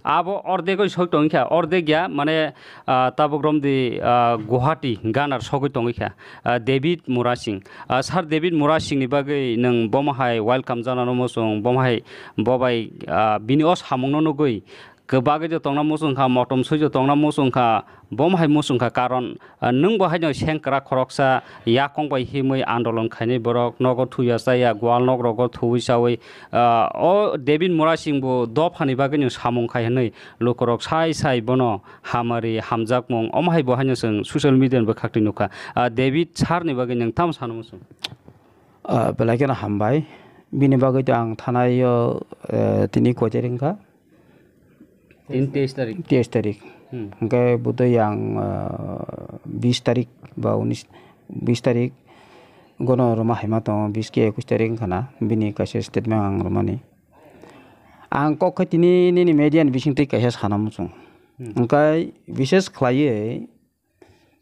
Abo ordegoi soi tongkha, ordeg ya, mane, ah, tabuk romdi, ah, Guwahati ganar sogwi tongwi kha, ah, David Murasing. Ah, Sir David Murasing ni bagwi nwng bomo hai welcome janano muchung, bomo hai bo bai, ah, bini o samung no nugwi Kwbagwi jo tongna muchung kha, motom sui jo tongna muchung kha, bom hai muchung kha, karon, ah, nwng bo haino sengkrak khoroksa yakong bai himwi andolon khainai borok, nogo thuya chaya, gwal nok rogo thuwi chawi, ah, o David Murasing bo dophani bagwi no samung khai hwnwi lukurok sai sai bono hamari hamjakmung, omo hai bo haino chwng social media ni bwkhak twi nukha. Ah, David sir ni bagwi nwng tamo sana muchung? Ah, belai kheno hambai. Bini bagwi to ang thanai o, eh, tini koi tarik wngkha? Tin teis tarik. Teis tarik. Hmm. Hwnkhe budui ang, ah, bis tarik ba unis, bis tarik gono rwma haima tongo, bis ke ekush tarik wngkha na, bini kaisa statement ang rwmani. Ang kok khe tini nini media ni bisingtwi kaisa sana muchung. Hmm. Hwnkhe bises khlaiwi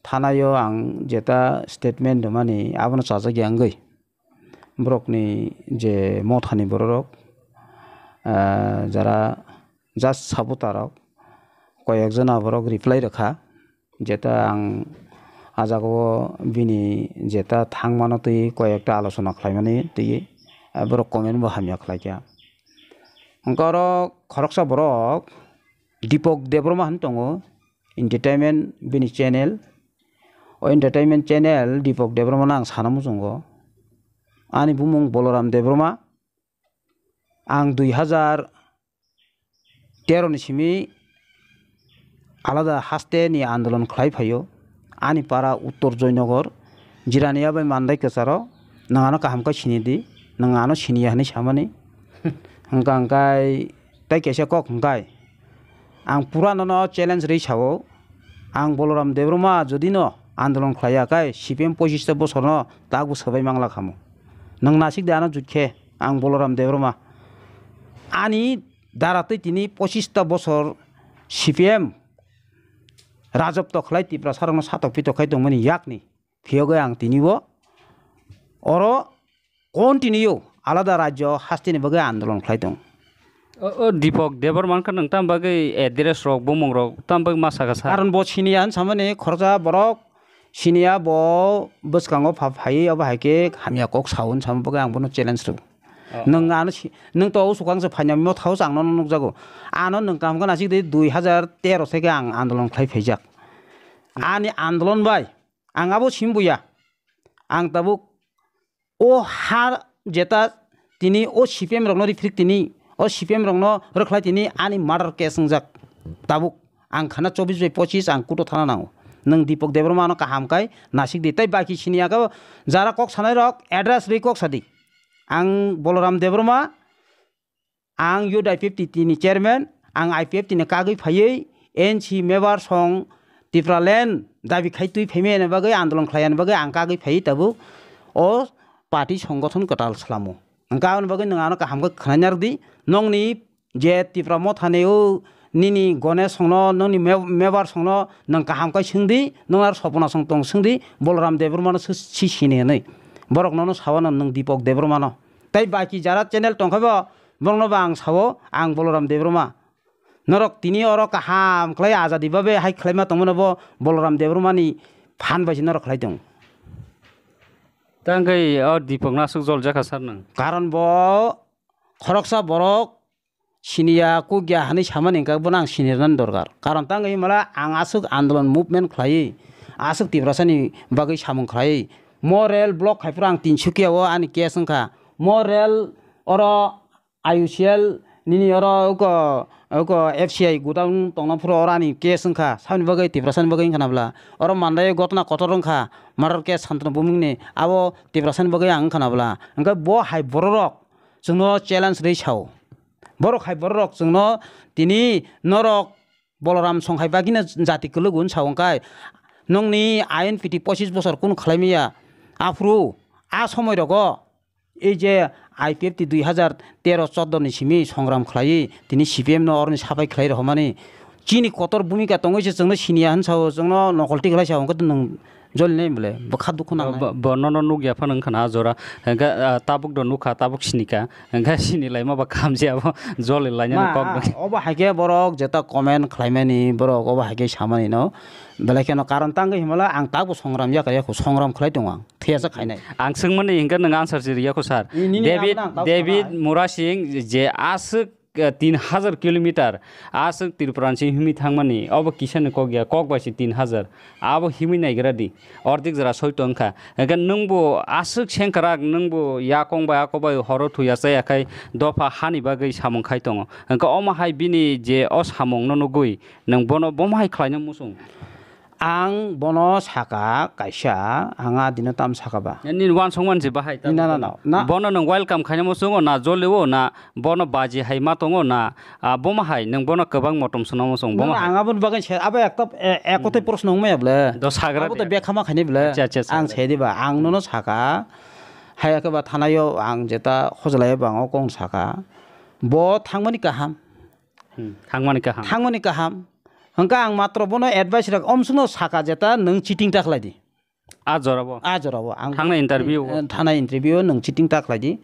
thanai o ang jeta statement rwmani abono chajak ya wngwi. Borokni je mothani bororok, ah, jara just supporter rok, koyek jona borok reply rwkha, jeta ang ah jagao bini jeta thangmano twi koyekta alochona khlaimani twi, ah, borok comment bo hamya khlaikha. Hwnkhe oro khoroksa borok Deepak Debbarma hwn tongo, entertainment bini channel. O entertainment channel Deepak Debbarma no ang sana muchungo. Ani bumung Boloram Debbarma. Ang dui hazar tero ni simi alada haste ni andolon khlai phaio. Ani para Uttor Joynagar, Jirania bai Mandai kwcharo, nwng ano kaham khe sini di, nwng ano siniya hwnwi samani. Hwnkha hwnkhe tei kaisa kok hwnkhe, ang pura nono challenge rwi sao, ang Boloram Debbarma jodi no andolon khlaiya khe C P M pochista bosorno takbo swbai mangla khamu. Nwng nasik de ano jutkhe, ang Boloram Debbarma. Ani dara twi tini pochista bosor C P M rajotw khlai Tiprasarokno satok pitok khai tongmani yakni phiyogwi ang tinibo oro continue alada rajyo hasteni bagwi andolon khlai tong. O, o Deepak Debbarma khe nwng tam bagwi address rok, bumung rok tam bagwi ma saka sa? Karon bo siniya hwn samani khoroksa borok siniya, bo bwskango pha phaiwi abo hai khe hamya kok sao hwn sama bagwi ang bono challenge rw. Oh. Nwng ano si-, nwng to usukang se phaina mo thao chang no nukjago. Ano nwng kaham khe nasik de dui hazar tero se khe ang andolon khlai phaijak. Ani andolon bai ang abo simbuya. Ang tabuk o ha jeta tini o C P M rokno rifrik tini, o C P M rokno rwkhlai tini ani murder case wngjak tabuk. Ang khana chobbish bai pochis ang kuto thana nango. Nwng Deepak Debbarma no kaham kai nasik di. Tei baki siniya khe jara kok sanai rok address rwi kok sadi. Ang Boloram Debbarma, ang youth I P F T ni chairman, ang I P F T ni kagwi phaiwi N C member song Tipraland dabi khai twi phaimani bagwi, andolon khlaiyani bagwi ang kagwi phaiwi tabuk o party songgothon kwtal slamo. Hwnkhe aboni bagwi nwng ano kaham khe khwnaina rwdi, nokni je Tipra mothani o nini Ganesh songno, nokni me-, member songno nwng kaham khe swngdi, nwng aro Sopona song tong swngdi, Boloram Debbarmano si, si sini hwnwi. Borok nono sawano nwng Deepak Debbarmano. Tei baki jara channel tongkha bo, borokno bo ang sao, ang Boloram Debbarma. Norok tini oro kaham khlai ajadi babe hai khlaima tongmano bo Boloram Debbarmani phan bai se norok khlai tong. Tangwi o Deepak no aswk jol jakha sir nwng? Karon bo khoroksa borok siniya kukya hwnwi samani hwnkhe bono ang sinirnani dorkar. Karon tangwi himala ang aswk andolon movement khlaiwi aswk Tiprasani bagwi samung khlaiwi mo rel block khai phuru ang Tinsukia o ani case wngkha. Mo rel oro I U C L nini oro uko, uko F C I godown tongna phuru oro ani case wngkha. Saboni bagwi Tiprasani bagwi wngkha na bwla? Oro Mandai gotna kotor wngkha, murder case Santanu Bhowmikni, abo Tiprasani bagwi ang wngkha na bwla? Hwnkhe bo hai bororok chwngno challenge rwi sao. Borok hai bororok chwngno tini norok Boloram song hai bagwino jati kwlwk hwn sao hwnkhe, nokni I N P T pochis bosor kunu khlai maya. Aphuru a somoi rogo ei je I P F T dui hazar tero chordo ni simi songram khlaiwi tini C P M no oroni sapai khlai rohormani chini kotor bhumika tongwi se chwngno siniya hwn sao, chwngno nokolti khlai sao, hwnkhe nwng jolinai bwle bwkha dukhu nangnai. Bo, bo, bo nono nukya phano wngkha na a jora. Hwnkhe, ah, tabuk do nukha, tabuk sinika. Hwnkhe sini laima ba kamji abo joli lainani kok. Ma, obo hai khe borok jeta comment khlaimani, borok obo hai khe samani no. Belai kheno karon tangwi himala ang tabuk songram yakar yakho, songram khlai tongo ang. Thiyasa khainai. Ang swngmani hwnkhe nwng answer si riyakho sir. Nini David, abono ang tabuk David khanai. Murasing je aswk eh, tin hazar kilometer aswk Tripura ni simi himwi thangmani, obo kisa ni kok ya, kok bai se tin hazar, abo himwi naigra di, ordik jora soi tong kha. Hwnkhe nwng bo aswk sengkrak, nwng bo yakong bai ako bai horo thuya chaya khai dopha hani bagwi samung khai tongo. Hwnkhe omo hai bini je o samung no nugwi nwng bono bomo hai khlaina muchung? Ang bono saka kaisa, ang a dino tam saka ba. Nini uansukmani se bahai ta. Na, na, na, na. Bono nwng welcome khaina muchungo na jolio na bono baji hai ma tongo na, ah, bomo hai nwng bono kwbang motom swnamo chwng bomo Na, hai. Ang aboni bagwi se, abo ekta, e-, ekotwi Hmm. Proshno wngmaya bwle. Do sagra Abo to de. Bekhama khaini bwle. Acha, acha, Ang sagra. Se diba, ang nono saka, hai ake ba thanaio ang jeta hojlai bango kong saka. Bo thangmani kaham. Hmm, thangmani kaham. Thangmani kaham. Hwnkhe ang matro bono advice rok omsukno saka jeta nwng cheating ta khlai di. A jorabo? A jorabo. Ang Thangna interview o? Eh, thana interview o nwng cheating ta khlai di.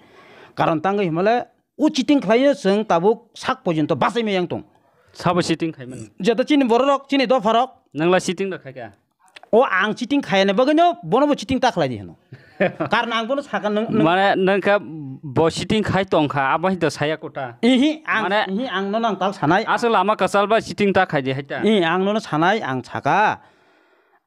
Karon tangwi himale o cheating khlaio chwng tabuk sak porjonto bachai maya wng tong. Sabo cheating khaimani? Jeta chini bororok, chini dopharok. Nwngla cheating da khaikha? O ang cheating khayani bagwino bono bo cheating ta khlai di hino. Karon ang bono saka nwng, nwng Mane nwngkha bo cheating khai tongkha, abo hinto saya kota. Ihi, ang, Mane ihi, ang nono ang tal sanai. Aswk lama kwchal ba cheating ta khai di hai ta. Ihi, ang nono sanai, ang saka.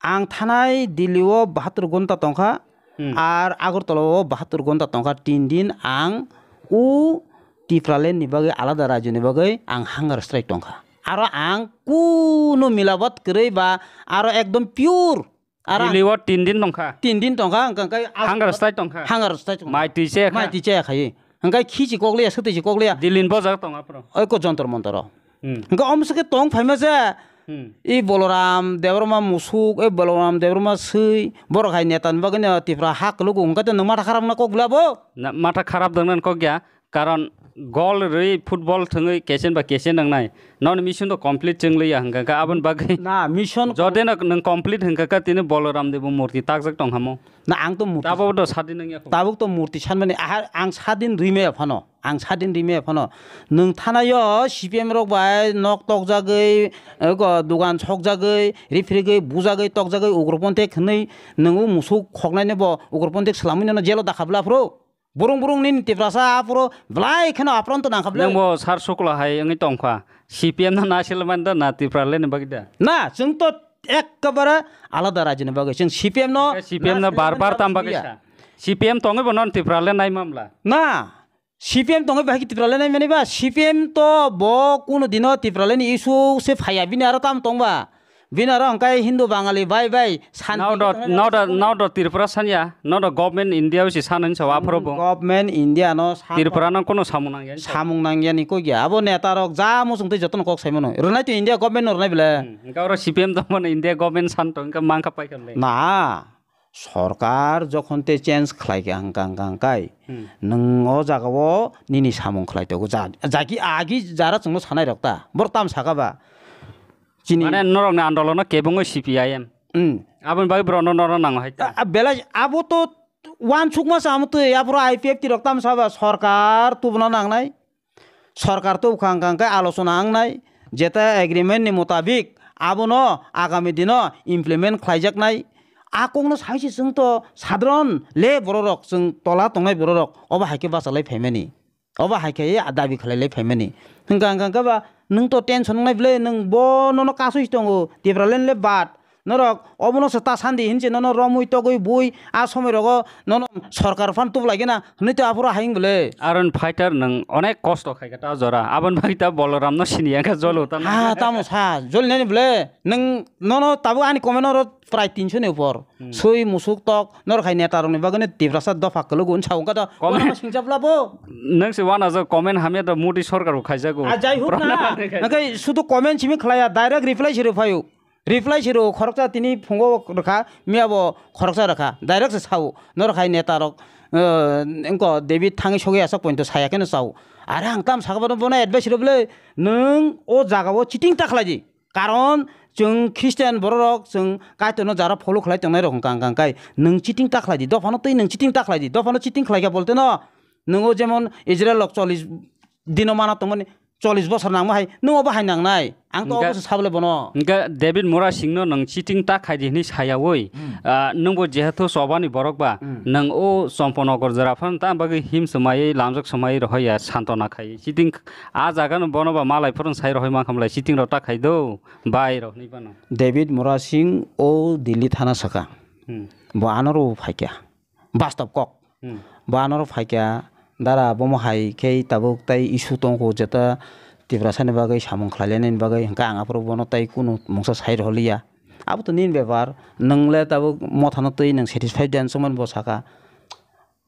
Ang thanai Delhi o bahatur gonta tongkha, Hmm. Ar Agartala o bahatur gonta tongkha. Tin din ang o Tipraland ni bagwi, alada rajyo ni bagwi ang hunger strike tongkha. Aro ang kunu milabat kwrwi ba aro ekdom pure. Aro Delhi o tin din tongkha. Tin din tongkha, hwnkhe, hwnkhe ang Hunger strike tongkha. Hunger strike tongkha. Mai twi chaya kha. Mai twi chaya khayi. Hwnkhe khichi kokliya, swtwi si kokliya. Delhi ni bojak tong aphuru. Oi ko Jantar Mantar o. Hmm. Hwnkhe omswkhe tong phaima se. Hmm. I Boloram Debbarma musuk, i Boloram Debbarma swi, borok hai neta ni bagwi no Tripura ha kwlwgo, hwnkhe to nwng matha kharap wngna kok bwla bo? Na, matha kharap dwngna kok ya, karon gol rwi football thwngwi kechen ba kechen wngnai. Noni mission to complete chwng liya hwnkha kha aboni bagwi. Na, mission Jodi no nwng complete hwnkha kha tini Boloram Debbo murti takjak tong hamo. Na, ang to murti Tabok do sadin wngya kho. Tabuk to murti sanmani, aha, ang sadin rwi maya phano. Ang sadin rwi maya phano. Nwng thanaio C P M rok bai nok tokjagwi, ego dogan sokjagwi, rifrigwi, bujagwi, tokjagwi, ugroponthek hwnwi nwng o musuk khoknaino bo ugroponthek swlamwi nono jelo dakha bwla phuru. Burung burung nini Tiprasa aphuru belai kheno apronto nangkha bwle. Nwng bo sar sukla hai wngwi tongkha. C P M no nasilmani da na Tipraland ni bagwi da? Na, chwng to ekkabare alada rajyoni bagwi. Chwng C P M no C P M no bar bar tam bagwi sa. C P M tongwi bo non Tipraland nai mamla. Na, C P M tongwi bahai Tipraland nai mani ba? C P M to bo kuno dino Tipraland ni issue se phaiya, bini aro tam tongba. Bini aro hwnkhe Hindu Bangali bai bai santi Now the, wngkha now the, nang now the Tripura sanya, now the government India si san hinsa wa phoro bo. Government India no san Tripura no kono samung nangya hinsa. Samung nangya ni kok ya. Abo neta rok ja muchung tei jotono kok sai mano. Rwnai to India government no rwnai bele. Hmm, hwnkhe oro C P M tongmani India government san to hwnkhe mangkha paikha le. Na, sorkar jokhon te change khlai kha hwnkha hwnkha hwnkhe Hmm. nwng o jaga o nini samung khlai tongo. Ja, jaki agi jara chwngno sanai rok ta. Bor tam saka ba. Chini Mane norokni andolono kebengwi C P I M. Hmm. Aboni bagwi borokno norok nango hai ta. A, a, belai abo to uansukma se amo twi, aphuru I P F T rok tamo saba sorkar tubuna nangnai. Sorkar tubukha hwnkha hwnkhe alochona wngnai, jeta agreement ni motabik abono agami dino implement khlaijaknai. A kokno sai se chwng to sadharon le bororok, chwng tola tongnai bororok obo hai khe bachalai phaimani. Obo hai khe a dabi khlai lai phaimani. Hwnkha hwnkha hwnkhe ba nwng to tension wngnai bwle, nwng bo nono kasui tongo, Tipraland le bad. Norok obono se ta sandi hinse nono romwi togwi bui a somoi rogo nono sorkar phan tubu lai gana hwnwi to aphuru hayung bwle. Aron fighter nwng onek kosto khai kha ta jora. Aboni bagwi ta Boloram no sini ya kha jolo ta. Ha, tamo sa, joli nani bwle. Nwng nono tabuk ani comment oro prai tinso ni upor. Hmm. Sui musuk tok, norok hai neta rokni bagwi no Tiprasa dopha kwlwgo wngsa wngkha to. Comment Uanama singcha bwla bo. Nwng se uanajak comment hamya to Modi sorkar bo khaijago. A, jai huk na. Hwnkhe sudu comment simi khlaiya, direct reply se rw phaio. Reply se rw khoroksa tini phungo rwkha, miya bo khoroksa rwkha. Direct se sao, norok hai neta rok, eh, wngko David thangwi sogwi aswk pointo saya kheno sao. Are ang tam saka bono, bono advice rw bwle, nwng o jaga o cheating ta khlai di. Karon chwng Christian bororok chwng Kaitorno jara follow khlai tongnai rok hwnkha hwnkha hwnkhe nwng cheating ta khlai di, dophano twi nwng cheating ta khlai di, dophano cheating khlai kha bolte no nwng o jemon Israel rok chollish dino mana tongmani chollish bosor nangma hai, nwng obo hai nangnai. Ang to obo se sable bono. Hingke David Murasing no nwng cheating ta khai di hinui sayaui. Hmm. Ah, nwng bo jehetu chobani borok ba, hmm, nwng o Chomponogar jora phano ta bagwi him swmaiwi lamjak swmaiwi rohoya santona khai. Cheating a jaga no bono ba malai phuru sai rohoi mankha mlai cheating rok ta khai do bai rok hinui bano. David Murasing o Delhi thana saka. Hmm. Bo anoro phaikya. Bastop kok. Hmm. Bo anoro phaikya, dara bomo hai khe tabuk tai issue tongkho jeta Tiprasani bagwi samung khlailainani bagwi, hwnkhe ang aphuru bono tai kunu mungsa sai rwliya. Abo to nini bepar, nwng le tabuk mothano twi nwng satisfied de hinwi bo saka.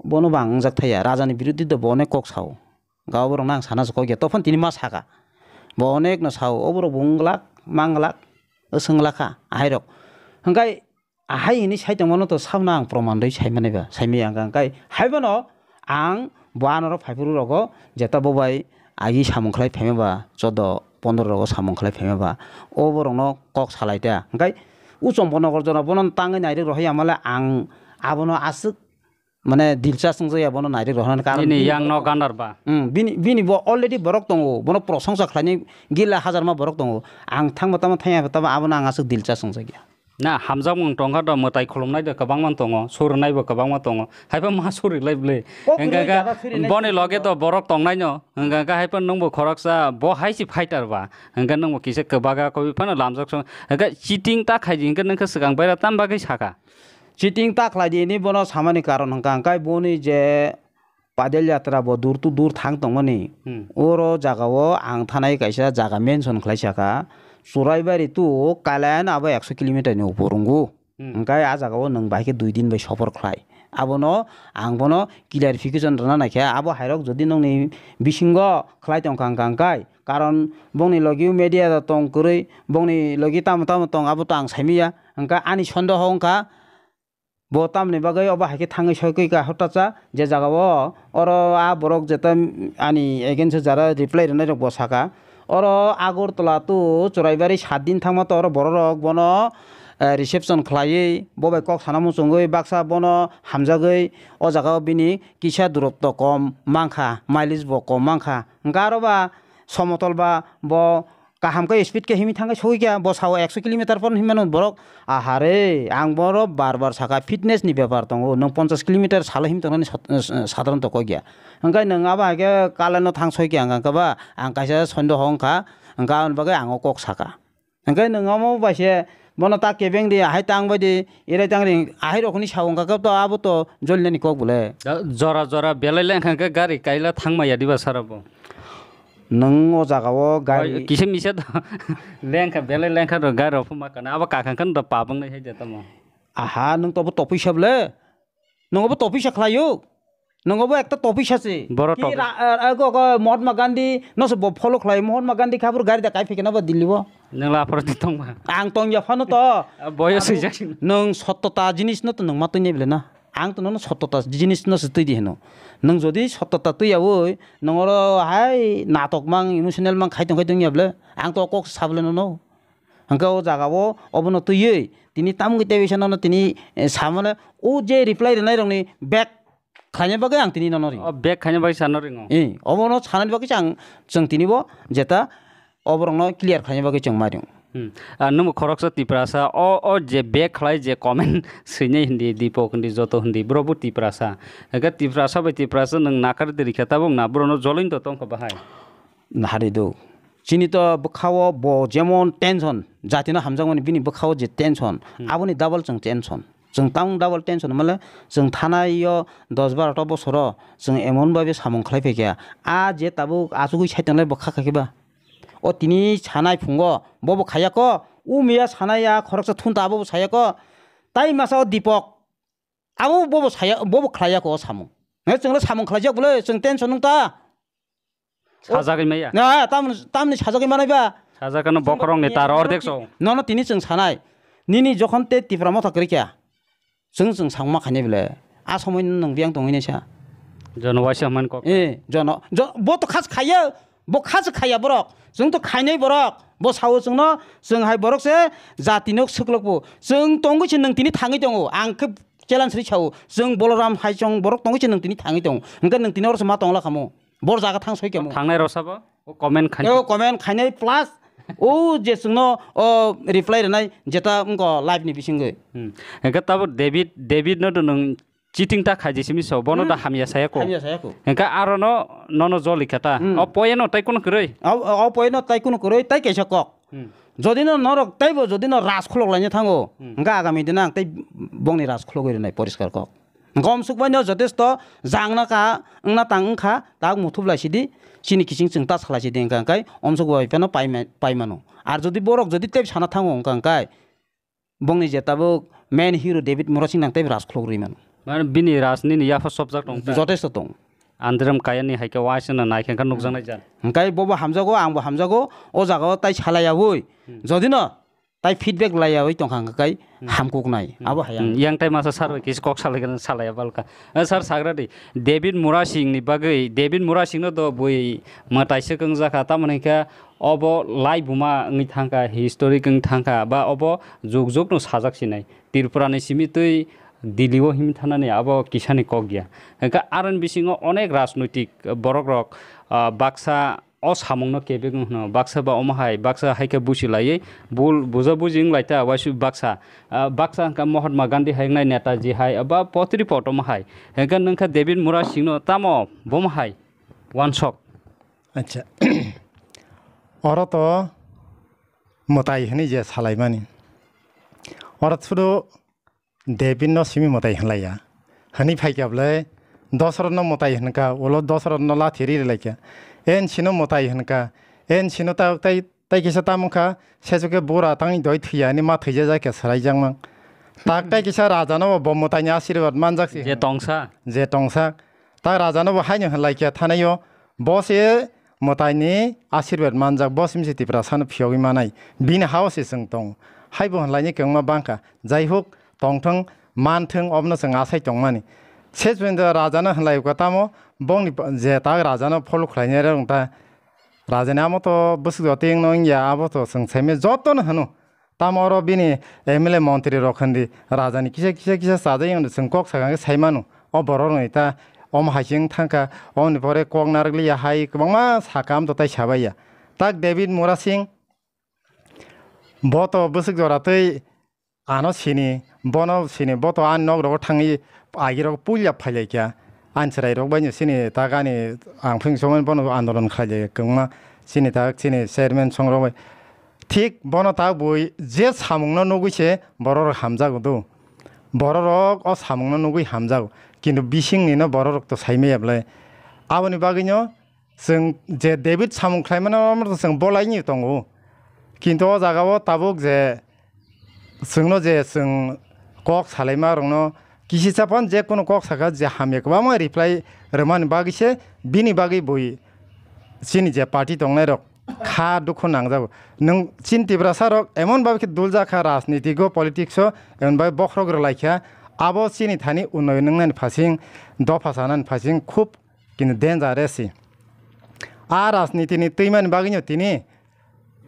Bono bo ang wngjak thaiya, rajani biruddhi do bo onek kok sao. Ga oborokno ang sana se kok ya, tophon tini ma saka. Bo onek no sao, oborok bo wng glak, mang glak, swng glak kha, ahairok. Hwnkhe ahai hinwi sai tongmano to sabno ang proman rwi sai mani ba, sai maya wngkha. Hwnkhe hai bono ang bo anoro phaiphuru rogo jeta bo bai agi samung khlai phaima ba, chodo pondro rogo samung khlai phaima ba, o borokno kok salai ta. Hwnkhe o Chomponogar jora bono tangwi nairwk rohoi amale ang abono aswk mane dilchas wngjakya bono nairwk rohornani karon Nini bini yang no borok ganar ba. Hmm, bini, bini bo already borok tongo, bono prosongsa khlaini gila hajarma borok tongo. Ang thangma tamo thangya tamo abono ang aswk dilchas wngjakya. Na, hamjakmung tongkha do, mwtai khulumnai do kwbangma tongo, surunai bo kwbangma tongo. Haiphano ma suri lai bwle. Kok Hwnkhe hwnwi khe jara suri nai boni suri loge tongo. To borok tongnai no, hwnkhe khe haiphano nwng bo khoroksa, bo hai se fighter ba. Hwnkhe nwng bo kisa kwbaga kobwi phano lamjak song. Hwnkhe cheating ta khai di, hwnkhe nwng khe swkang baira tam bagwi saka. Cheating ta khlai di, ni bono samani karon hwnkha, hwnkhe boni je Padel Yatra bo dur to dur thang tongmani. Hmm. Oro jagao ang thanai kaisa jaga mention khlai saka. Churaibari to Kalyan abo ekso kilometer ni upor wngo. Hmm. Hwnkhe a jagao nwng bai khe dui din bai sophor khlai. Abono ang bono clarification rwna naikha. Abo hairok jodi nokni bisingo khlai tongkha hwnkha hwnkhe, karon bongni logi media da tong kwrwi, bongni logi tamo tamo tong abo to ang saimanya. Hwnkhe ani sondeho wngkha. Bo tamni bagwi obo hai khe thangwi soi kwi ka hortacha je jaga o oro a borok jeta ani against o jara reply rwnai rok bo saka. Oro Agartala to Churaibari saat din thangma to oro borok rok bono, eh, reception khlaiwi bo bai kok sana muchungwi baksa bono hamjagwi o jaga o bini kisa durotto kom mankha, mileage bo kom mankha. Hwnkhe aro ba somotol ba bo kaham khe speed khe himwi thangkhe sogwi kha, bo sao ekso kilometer phano himwi mano borok. Aha re, ang bono bar bar saka, fitness ni bepar tongo, nwng ponchash kilometer salo himwi tongnani sat-, eh, sadharonto kok ya. Hwnkhe nwng abo hai khe Kalyan no thang soi khe ang kha ba, ang kaisa sondeho wngkha, hwnkhe aboni bagwi ang o kok saka. Hwnkhe nwng omo bai se bono ta kebeng di, ahai tang bai di, erai tang ring, ahai rok hwnwi sao wngkha khe to abo to jolinani kok bole. Da-, jora jora belai lengkha khe gari kaila thangma ya diba sara bo. Nwng o jaga o gari Oi, kisa misa da. Lengkha, belai lengkha rw gari rw phuma kana. Abo kakhang khan da pabang nai hai da tamo. Aha, nwng tobo topui sa ble? Nwng obo topui sa khlai o? Nwng obo ekta topui sa se. Boro Ki topui. ra-, eh, eh, go, go, Mahatma Gandhi no se bo follow khlai. Mahatma Gandhi khabur gari da kai phikena ba Delhi bo. Nwng la aphoro di tongma. Ang tong ya phano to. Ah, boyo Abo swijak. Nwng sottota jinis no to nwng ma twi nai ble na. Ang to nono sottota jinis no se twi di hino. Nwng jodi sottota twi yaui, nwng oro hai natok mang, emotional mang khai tong khai tong ya ble. Ang to kok sable nono. Hwnkhe o jaga o obono twiwi tini tamungwi tei bisa nono tini, eh, samano o je reply rwnai rokni bek khlaina bagwi ang tini nono ring. O bek khaina bagwi sano ringo. Eh, obono sanani bagwi se ang chwng tini bo jeta oborokno clear khlaina bagwi chwng ma ring. Hmm. Ah, nwngbo khoroksa Tiprasa, o, o je bek khlai je comment swinai hindi, Dipok hindi, joto hindi, bro bo Tiprasa. Hwnkhe Tiprasa bai Tiprasa nwng nakar de rikha tabuk na, bro no joloi to tongkha bahai. Nahari do. Chini to bwkhao bo jemon tension, jatino hamjakmani bini bwkhao je tension, Hmm. aboni double chwng tension. Chwng tang double tension male chwng thanai o dos baro ta bosoro chwng emon babe samung khlai phaikha. A je tabuk achugwi saitonglai bwkha khaikhe ba. O tini sanai phungo bobo khayako, o miya sanai a khoroksa thunta abobo sayako. Tai masa o Dipok. Abo bobo saya, bobo khlaiya ko samung. He, chwngno samung khlaijak bole, chwng tension nung ta. Sajagwi maya. Na, tam, tamni sajagwi manai ba. Sajakano bokhorokni tar ordek so. Nono tini chwng sanai. Nini jokhon te Tipra motha kwrwi kha. Chwng chwng sangma khainai bole. A somoi nwng biyang tongwi nai sa. Jono waisa man kok. Eh, jono, jo-, bo to khas khaiya. Bo kha se khaiya borok, chwng to khainai borok, bo sao chwngno, chwng hai borok se jati nok swklok bo, chwng tongwi se nwng tini thangwi tongo, ang khe challenge ri sao, chwng Boloram hai chwng borok tongwi se nwng tini thangwi tongo, hwnkhe nwng tini oro se ma tongla khamu, bor jaga thang soi khamu. Thangnai rok sabo? O comment khaini. O comment khainai plus o je chwngno o reply rwnai jeta wngkha live ni bisingwi. Hmm. Hwnkhe tabuk David, David no do nwng cheating ta khaiji simi so, bono da Hmm. hamya saya ko. Hamya saya ko. Hwnkhe aro no, nono joli kha ta. Hmm. O poyeno tai kuno kwrwi. O, o poyeno tai kuno kwrwi, tai kaisa kok. Hmm. Jodi no norok taibo jodi no ras khulok laina thango, Hmm. hwnkhe agami dino ang tei bongni ras khulogwi rwnai poriskar kok. Gom sukbaino jotesto jangna ka wngna tang wngkha, tak muthup lai sidi, chini kiching chwng ta salai sidi, wngkha wngkhai omsok bai phano paima-, paimano. Ar jodi borok jodi tei sana thango wngkha wngkhai, bongni je tabuk main hero David Murasing nang tei raj khulok rwi mano. Mane bini raj nini yapha sopjak tong ta? Jotesto tong. Andrem Kayani hai khe waisa no nai khe wngkha nukjaknai jan. Hwnkhe bobo hamjago, angbo hamjago, o jagao tai salai yaui. Hmm. Jodi no tai feedback laiyaui tongkha hwnkhe kai Hmm. hamkuknai. Hmm. Abo hai ang. Hmm. Yang tai masa sar bai kisa kok salai gana salai ya balka. Eh, sar sagra di. David Murasing ni bagwi, David Murasing no do bui mwtai swk wngjakha. Tamoni khe obo lai buma wngwi thangkha, historic wngwi thangkha. Ba obo juk juk no sajak sinai. Tripura ni simi twi Delhi o himwi thanani abo kisani kok ya. Hwnkhe aroni bisingo onek rajnoitik borok rok, ah, baksa o samungno kebeng hwno, baksa ba omo hai, baksa hai khe busi laiwi, bul buja buji wng lai ta, waisuk baksa, ah, baksa hwnkha Mahatma Gandhi hai wngnai, Netaji hai, ba potri pot omo hai, hwnkhe nwng kha David Murasing no tamo bomo hai wansok. Acha, oro to mwtai hwnwi je salaimani, oro sudu David no simi mwtai hwnlaiya. Hwnwi phaikya bwle Dosrot no mwtai hwnkha, ulo Dosrot no lathi ri rwlaikha. En sino mwtai hwnkha, en sino ta-, tai, tai kisa tamo wngkha, sesuke bura tangwi doi thwiya hwnwi ma thwija jakya swlaijakmang. Tak tai kisa raja no bo mwtai ni asirwad manjak si Je hwn. Tongsa. Je tongsa. Ta raja no bo haino hwnlaikha thanaio, bo se mwtai ni asirwad manjak, bo simi se Tiprasa no phiyogwi manai. Bini hao se chwng tong. Haibo hwnlaini kwbangma bangkha. Jaihok, tongthwng, manthwng, obono chwng asai tongmani. Sesbendo raja no hwnlai kha tamo, bongni pa-, je tak raja no follow khlainai rok ta. Raja ni amo to bwswk jotwi wngno wngya, abo to chwng saimai joto no hwno. Tamo oro bini M L A montri rok hwnwi raja ni kisa, kisa, kisa chajak wngwi chwng kok sakha khe sai mano. O borok rok ni ta omo hai se wng thang kha, omoni pore kok narwk liya hai kwbangma sakha, amtwi tai sabai ya. Tak David Murasing bo to bwswk jora twi ano sini, bono sini, bo to ani nok rogo thangwi agi rogo puila phai lai kha. Ani chwrai rok bai no sini tak ani ang phung somani bono andolon khlai lai kwbangma sini tak sini chairman song rok bai. Thik bono ta bui je samungno nugui se borok rok hamjago do. Borok rok o samungno nugui hamjago. Kintu bisingni no borok rok to sai maya bwle. Aboni bagwi no chwng je David samung khlai mano, omo to chwng bolai ni tongo. Kintu o jaga o tabuk je chwngno je chwng kok salaima rokno kisisa phan je kunu kok saka je hamya kwbangma reply rwmani bagwi se bini bagwi bui chini je party tongnai rok kha dukhu nangjago. Nwng chini Tiprasa rok emon babi khe duljak kha rajniti go politics o emon babi bokhorok rwlai kha abo chini thani unnoyon wngnani phasing dopha chanani phasing khub kintu dangerous se. A rajniti ni twimani bagwi no tini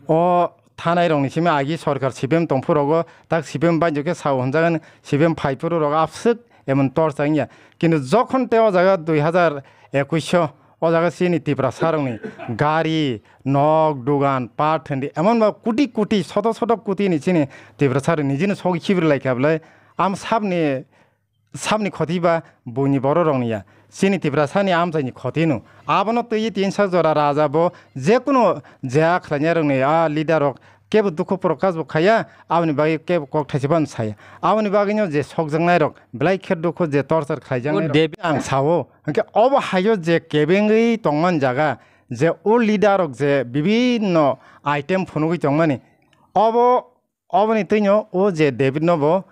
o thanai rokni simi agi sorkar C P M tongphuru rogo tak C P M banjo khe sao hwnjagan C P M phaiphuru rok abswk emon torsa wngya. Kintu jokhon tei o jaga dui hazar ekush o, o jaga chini Tiprasa rokni gari, nok, dugan, part hwndi emon ba kuti kuti, soto soto kuti ni chini Tiprasa rok nijino sogwi khibir lai kha bwlai. Am sabni Sabni khoti ba buini borok rokni ya. Chini Tiprasani amchaini khoti no. Abono twiwi tinsa jora raja bo je kunu je a khlainai rokni a leader rok kebo dukhu prokash bo khaiya, aboni bagwi kebo kok thaisa phano saya. Aboni bagwino je sokjaknai rok, belai khe dukhu je torture khlaijak O nai rok. Devi ang sao, hwnkhe obo haio je kebengwi tongmani jaga, je o leader rok je bibinno item phunugwi tongmani, obo Oboni twino o je David no bo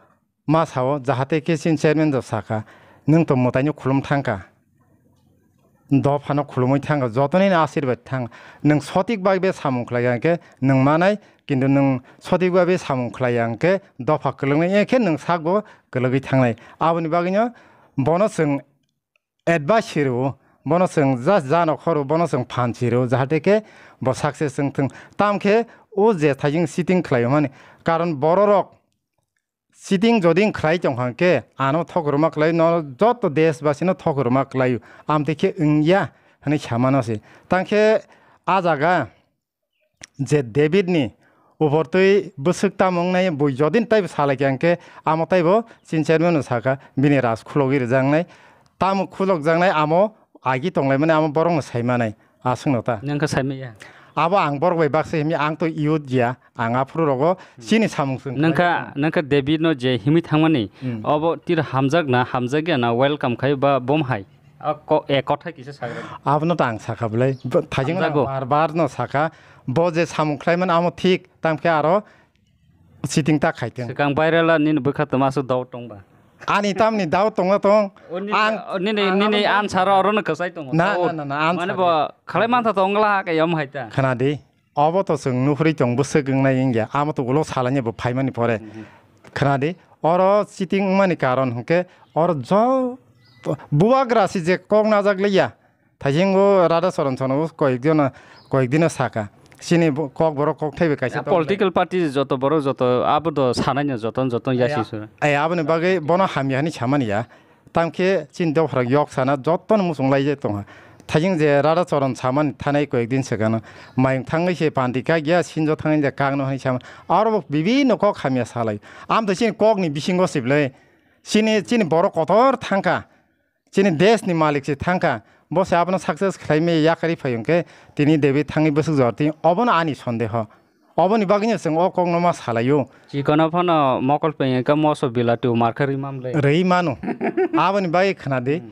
ma sao, jahate khe chini chairman rok sakha, "Nwng to mwtaino khulum thangkha, dophano khulumwi thangkha, jotono asirbad thang, nwng sotik bai be samung khlai ya hwnkhe nwng manai, kintu nwng sotik bai be samung khlai ya hwnkhe dopha kwlwknai, ekhe nwng sakbo kwlwgwi thangnai." Aboni bagwino bono chwng advice rwo, bono chwng just jano khoro, bono chwng phan si rwo, jahate khe bo success wng thung. Tam khe o je thaijing cheating khlai mani, karon bororok cheating jodi wng khlai tong kha khe ano thok rwma khlai, no joto desh basi no thok rwma khlai, amtwi khe wng ya hwnwi sa mano se. Tang khe A jaga je David ni upor twi bwswk tamo wngnai bui jodin taibo salai kha hwnkhe amo taibo chini chairman no sakha bini ras khulogwi rwjaknai. Tamo khulokjaknai amo agi tonglaimani amo borokno saimanai aswkno ta. Nang khe saimaya. Abo ang borok bai baksa himya ang to youth ya ang aphuru rogo chini samung swng Nang kha nang kha David no je himwi thangmani Hmm. obo tiro hamjak na hamjak ya na welcome khai ba bom hai. A ko-, e, kothai kisa sagra. Abono ta ang sakha bwlai. Bo-, thajing Hamjago. Bar bar no sakha. Bo je samung khlai mano amo thik. Tam khe aro cheating ta khai tong. Swkang viral a nini bwkha toma aswk doubt tong ba. Ani tamni doubt tong na tong. O nini, Ang, o nini, ang nini abo answer oro no kwchai tongo. Na, Doubt. na, na, na, answer Mane bo khlai mantha tong la ha khe yom hai ta. Khna di. Obo to chwng nuhuri tong bwswk wngnai wngya. Amo to ulo salani bo phaimani pore. Mhm. Khna di. Oro cheating wngmani karon hwnkhe oro jo bubagra si je kok najak liya. Thaisingo Radha Charan Sano koyek dino, koyek dino saka. Chini bo-, kok borok kok thaibe kaisa Ya, tong political party joto borok joto abo do sanai no joto joto ya Aya. si su. Ai aboni bagwi bono hamya hani samani ya. Tamkhe chini dophra yok sana joto no muchung lai je tongha. Thaising je Radha Charan samani thanai koyek din sekano. Mayung thangwi se panti kak ya sinjo thangwi je kak no hani sama. Aro bo bibinno kok hamya salai. Am to chini kok ni bisingo siblai. Chini, chini borok kotor thangkha. Chini desh ni malik se thangkha, bo se abono success khlai maya yakarwi phai hwnkhe tini David thangwi bwswk jor twi, obono ani sondeho. Oboni bagwino chwng o kokno ma salaio. Chikon phano mokol pengya khe moso bilati umar khe rwi mamle. Rwi mano. Aboni bagwi khna di. Hmm.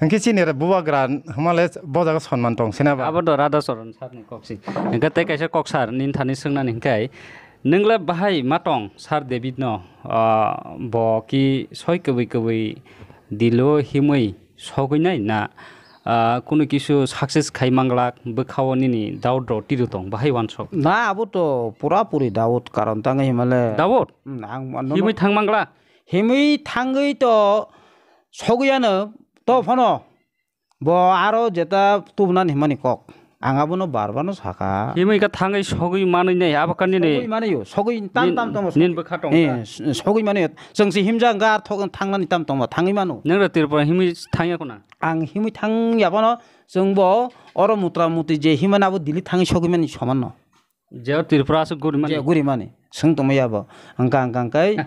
Hwnkhe chini re bubagra hwnmale bo jaga sonman tong sina ba. Abo do Radha Charan sir ni kok si. Hwnkhe tei kaisa kok sir nini thani swngnani hwnkhe, nwng le bahai ma tong sir David no, ah, bo ki soi kwbwi kwbwi dilo himwi sogwi nai na, ah, kunu kisu success khai manglak bwkhao nini doubt rok tiro tong bahai wansok. Na, abo to pura puri doubt, karon tangwi himale. Doubt? Hmm, ang mano Himwi thang mangla? Himwi thangwi to sogwi ano to phano. Bo aro jeta tubunani himani kok. Ang abono bar bar no saka. Himwi ka thangwi sogwi manwi nai abo ka nini Sogwi mani yo, sogwi tam nin- tam tamo nin sogwi. bwkha tong Eh, ka. s-, sogwi mani yo. Chwng si himjak ga thok thangnani tam tamo thangwi mano. Nang ra Tripura himwi thangya kuna. Ang himwi thang yabano chwng bo oro mutra muti je himana abo Delhi thangwi sogwi mani soman no. Je o Tripura aswk guri mani. Je guri mani. Swng tongma yabo. Hwnkha hwnkha hwnkhe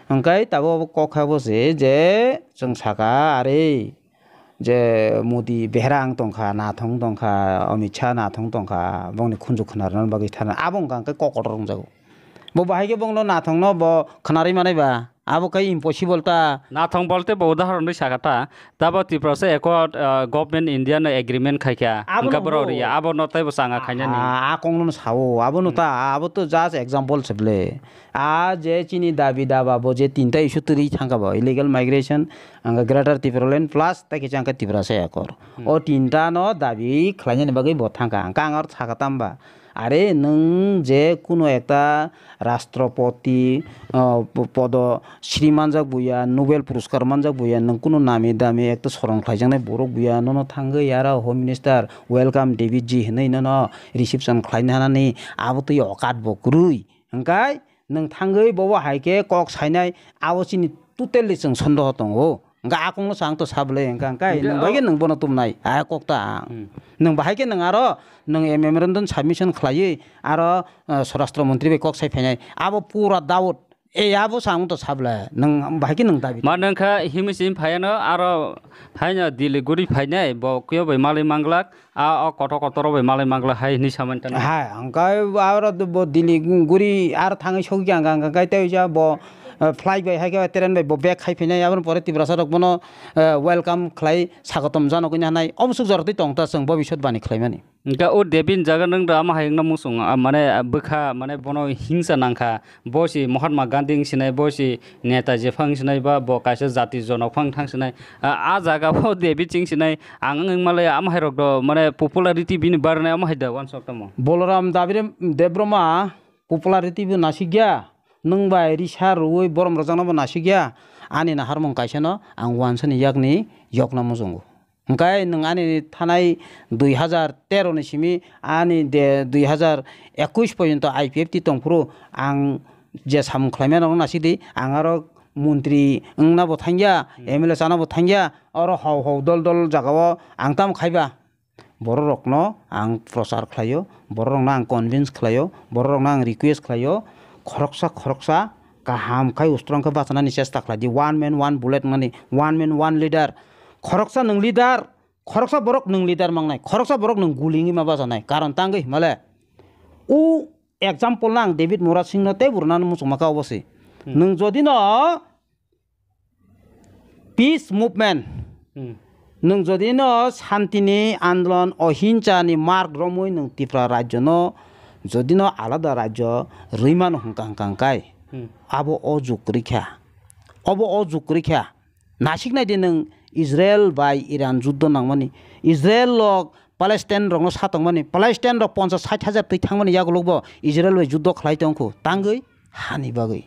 hwnkhe tabuk abo kok kha bo se je chwng saka are. Je Modi behera ang tongkha, nathong tongkha, Amit Shah nathong tongkha, bongni khunju khwnarwna bagwi thana. Abo wngkha hwnkhe kok kotor wngjago. Bo bahai khe bongno nathongno bo khwnarwi manai ba, abo khe impossible ta. Nathong bolte bo udahoron rwi sakha ta, tabo Tiprasa Accord, ah, government India no agreement khaikha, Abono hwnkhe borok bo- riya, abo no teibo changa khainani. Ah, a kongno sao, abono ta, abo to just example se ble. A je chini dabi daba bo je tinta issue twi thangkha bo, illegal migration, ang Greater Tipraland plus tai khe chang khe Tiprasa Accord. Hmm. O tinta no dabi khlainani bagwi bo thangkha. Ang kang aro sakha tamba. Are nwng je kuno ekta rastropoti, ah, po-, podo sri manjak buya, Nobel puruskar manjak buya, nwng kuno nami dami ekta soron khlaijaknai borok buya, nono thangwi aro Home Minister, "Welcome David ji," hinwi nono reception khlaina hanani abo twi okat bo kwrwi. Hwnkhe nwng thangwi bobo hai khe kok sainai, abo chini totally chwng sondoho tongo. Hwnkhe a kokno chwng to sa bwlai hwnkha hwnkhe Hwnkhe nwng bai khe o- nwng bono tumnai a kok ta. Hmm. Nwng bahai khe nwng aro nwng memorandum submission khlaiwi aro, uh, Swarashtra Montri bai kok sai phainai. Abo pura doubt. E abo chwng to sa bwlai. Nwng bahai khe nwng dabi. Ma nwng kha himwi chini phaiano aro haino Delhi guri phainai bo kuyo bai malwi manglak. A, o kotor kotor bai malai mangla hai hinwi samani tano. Hai, hwnkhe aro bo Delhi guri ar thangwi sogwi ang, ang, ang, kai tei ja bo, eh, flight bai hai khe train bai bo back khai phinai, aboni pore Tiprasa rok bono, eh, welcome khlai sagotom janogwi hanai. Omo suk jora twi tong ta chwng bobiswt bani khlaimani. Hwnkhe o David jaga nwng da ama hai wngna muchung, ah, mane, ah, bwkha, mane bono hingsa nangkha. Bo si Mahatma Gandhi wng sinai, bo si Netaji phang sinai, ba bo kaisa jati jonok phang thang sinai. A, a jaga bo David Singh sinai, ang wng malai ama hai rok do, mane popularity bini barnai ama hai da wansok tamo. Boloram Dabire Debbarma popularity bo nasikya, nwng bai risa rwui borom rwjakno bo nasikya, ani naharmung kaisa no ang wansani yakni yokna muchungo. Hwnkhe nwng ani thanai dui hazar tero ni simi ani de dui hazar ekush porjonto I P F T tongphuru ang je samung khlaimani rokno naisidi, ang aro montri wngna bo thangya, Hmm. M L A chana bo thangya, oro hau hau dol dol jagao ang tamo khaiba. Bororokno ang prochar khlaio, bororokno ang convince khlaio, bororokno ang request khlaio, khoroksa khoroksa kaham khai ustrong khe bachanani chesta khlai di. One man one bullet mani, one man one leader. Khoroksa nwng leader, khoroksa borok nwng leader mangnai, khoroksa borok nwng guli wngwi ma bachanai. Karon tangwi himale. U example no ang David Murad Singh no tei burunano muchungma kha obo se. Hmm. Nwng jodi no peace movement, Hmm. nwng jodi no santini andolon, ohinsani mark romwi nwng Tripura rajyo no jodi no alada rajyo rwimano hwnkha hwnkha hwnkhe Hmm. abo o jug kwrwi kha. Obo o jug kwrwi kha. Nasiknai di nwng Israel bai Iran juddo nangmani. Israel rok Palestine rokno sa tongmani. Palestine rok ponchas sait hajar twi thangmani yagulo bo Israel bai juddo khlai tongkhu. Tangwi hani bagwi.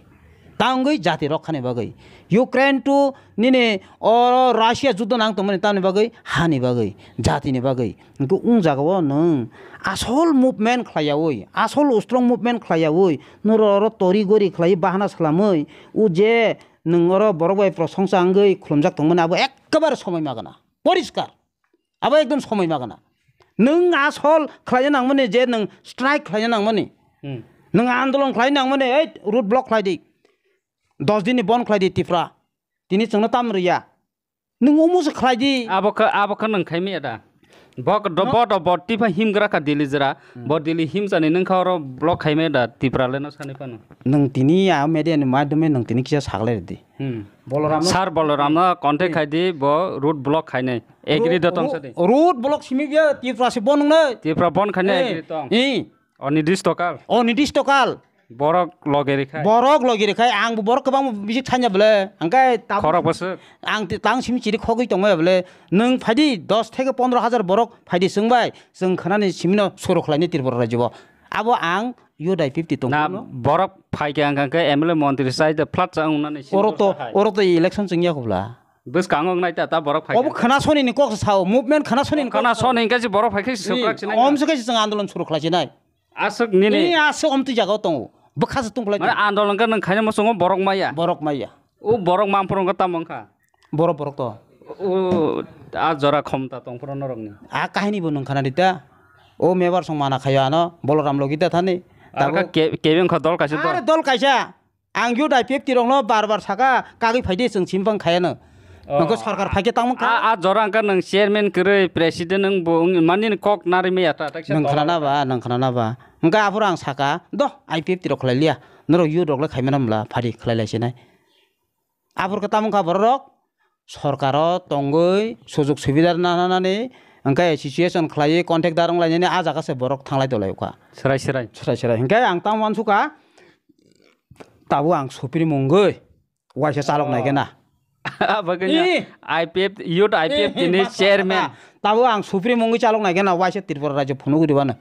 Tangwi jati rokhani bagwi. Ukraine to nini o Russia juddo nang tongmani tamni bagwi hani bagwi. Jatini bagwi. Hwnkhe wng jagao nwng asol movement khlaiyaui, asol strong movement khlaiyaui, noro oro tori gori khlai bahana salamwi, o je nwng oro borok bai prosongsa wngwi khulumjak tongmani abo ekkebare somoi magana. Poriskar. Abo ekdom somoi magana. Nwng asol khlaina nangmani je nwng strike khlaina nangmani. Hmm. Nwng andolon khlai nangmani, ei road block khlai di. Dos din ni bon khlai di Tripura. Tini chwngno tam riya. Nwng omo se khlai di. Abo khe, abo khe nwng khai maya da. Bo do, bo do, bo tipa him gra kha Delhi jera. Hmm. Bo Delhi him jani nwng kha oro block khai maya da Tripura le no sani phano. Nwng tini a media ni madhyome nwng tini kisa saglai rwdi. Hmm. Boloram no. Sir Boloram no contact khai di, bo road block khai nai. Agree do tong sa di. Road block simi biya Tripura se bon nai. Tripura bon khai nai, eh, agree tong. Eh. Onidis tokal. Onidis tokal. Borok loge rikhai. Borok loge rikhai, ang bo borok kwbangma bisik thanya bole. Hwnkhe tabuk khorok bwswk. Ang ti-, tang simi chiri khogwi tongmaya bole. Nwng phaidi dos theke pondro hajar borok phaidi chwngbai. Chwng khwnani simino suru khlaini Tripura rajyo bo. Abo ang U D I P F T tong na phano. Borok phaikhe ang khe M L A montri sai de flat cha wngnani simi oro to, borok hai. Oro to election chwngya khobla. Bwskango wngnai ta, ta borok phaikhe. Obo khwna soni ni kok sao, movement khwna soni ni kok sao. Khwna soni hwnkhe si borok phaikhe si swprak sinai. Om se khe si chwng andolon suru khlai sinai. Aswk nini. Ni aswk omtwi jaga o tongo. Bwkha se tongkhlai. Mane andolon khe nwng khaina muchungo borok maya. Borok maya. O borok mamphoro wngkha tamo wngkha. Borok borok to. O a jora khomta tongphuru norokni. A kahini bo nwng khana di ta. O mebar song mana khayo ano Boloram logi ta thani. Ar kha ke-, kebe wngkha dol kaisa dol. Are dol kaisa. Ang U D I P F T rokno bar bar saka kagwi phaidi chwng simi bang khayano. Oh. Nokho sarkar phaikhe tangmang kha. A, a jora wngkha nwng chairman kwrwi president wng bo wng mani ni kok narwi maya ta, ta kisa nwng tolao. Khwnana ba, nwng khwnana ba. Hwnkhe aphuru ang saka, doh, I P F T rok khlai liya. Norok youth rok le khaimano mla, phari khlai lai sinai. Aphuru khe tamo wngkha borok rok, sorkaro tongwi sujug subida rwna nanani, hwnkhe association khlaiwi contact dar wnglainani a jaga se borok thanglai tolai kha. Swrai swrai. Swrai swrai. Hwnkhe ang tamo wansukha, tabuk ang supri mungwi waisa chalok nai khe na. Abo khe I P F, youth I P F T ni chairman. Tabuk ang supri mungwi chalok nai khe na waisa Tripura rajyo phunugwi rwbano.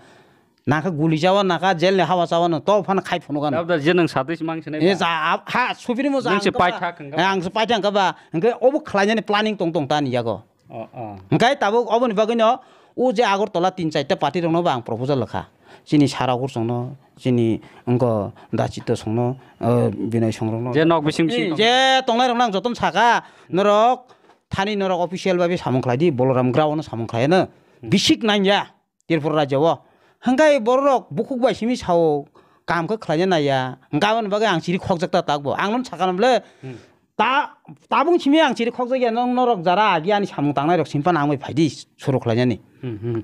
Nakha guli chawa, nakha jail ni hawa chawa no, to phano khai phunukano. Tabda je nwng satwi se mang sinai. E ba? Ja, ha, supri mo ja nwng ang se to ba. Paithak hwnkha ba. Ang se paithak hwnkha ba. Hwnkhe obo khlainani planning tong tong tani yago. Oh, oh. Hwnkhe tabuk oboni bagwino o je Agartala tin chaita party rokno bo ang proposal rwkha. Chini Sara Kursongno, chini wngkha Dachito songno, eh, Binoy songrokno. Je nok bising bising tong. Je tongnai rokno ang jotono saka, norok thani norok official bai samung khlai di, Boloram Grao no samung khlai no. Hmm. Bisik nangya Tripura rajya o. Hwnkhe borok bukhuk bai simi sao, kam khe khlaina naiya. Hwnkhe aboni bagwi ang chiri khokjak ta takbo. Ang no saka no bole. Hmm. Ta, tabung simi ang chiri khokjakya, nong norok jara agi ani samung tangnai rok simpan ang bai phaidi suru khlainani. Hmm, hmm.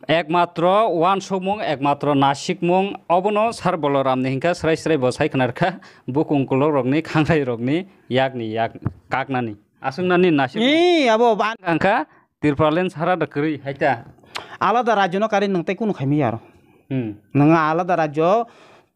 Ekmatro wansukmung, ekmatro nasikmung, obono Sar Boloram ni hinkha srai srai bo sai khnar kha, bukung kulok rokni, khangrai rokni, yakni yak kaknani. Aswk nani nasik. Ee, abo ban- Ang kha Tripuraland sara da kwrwi hai ta. Alada rajyo no kari nwng tei kunu khaimaya aro. Hmm. Nwng alada rajyo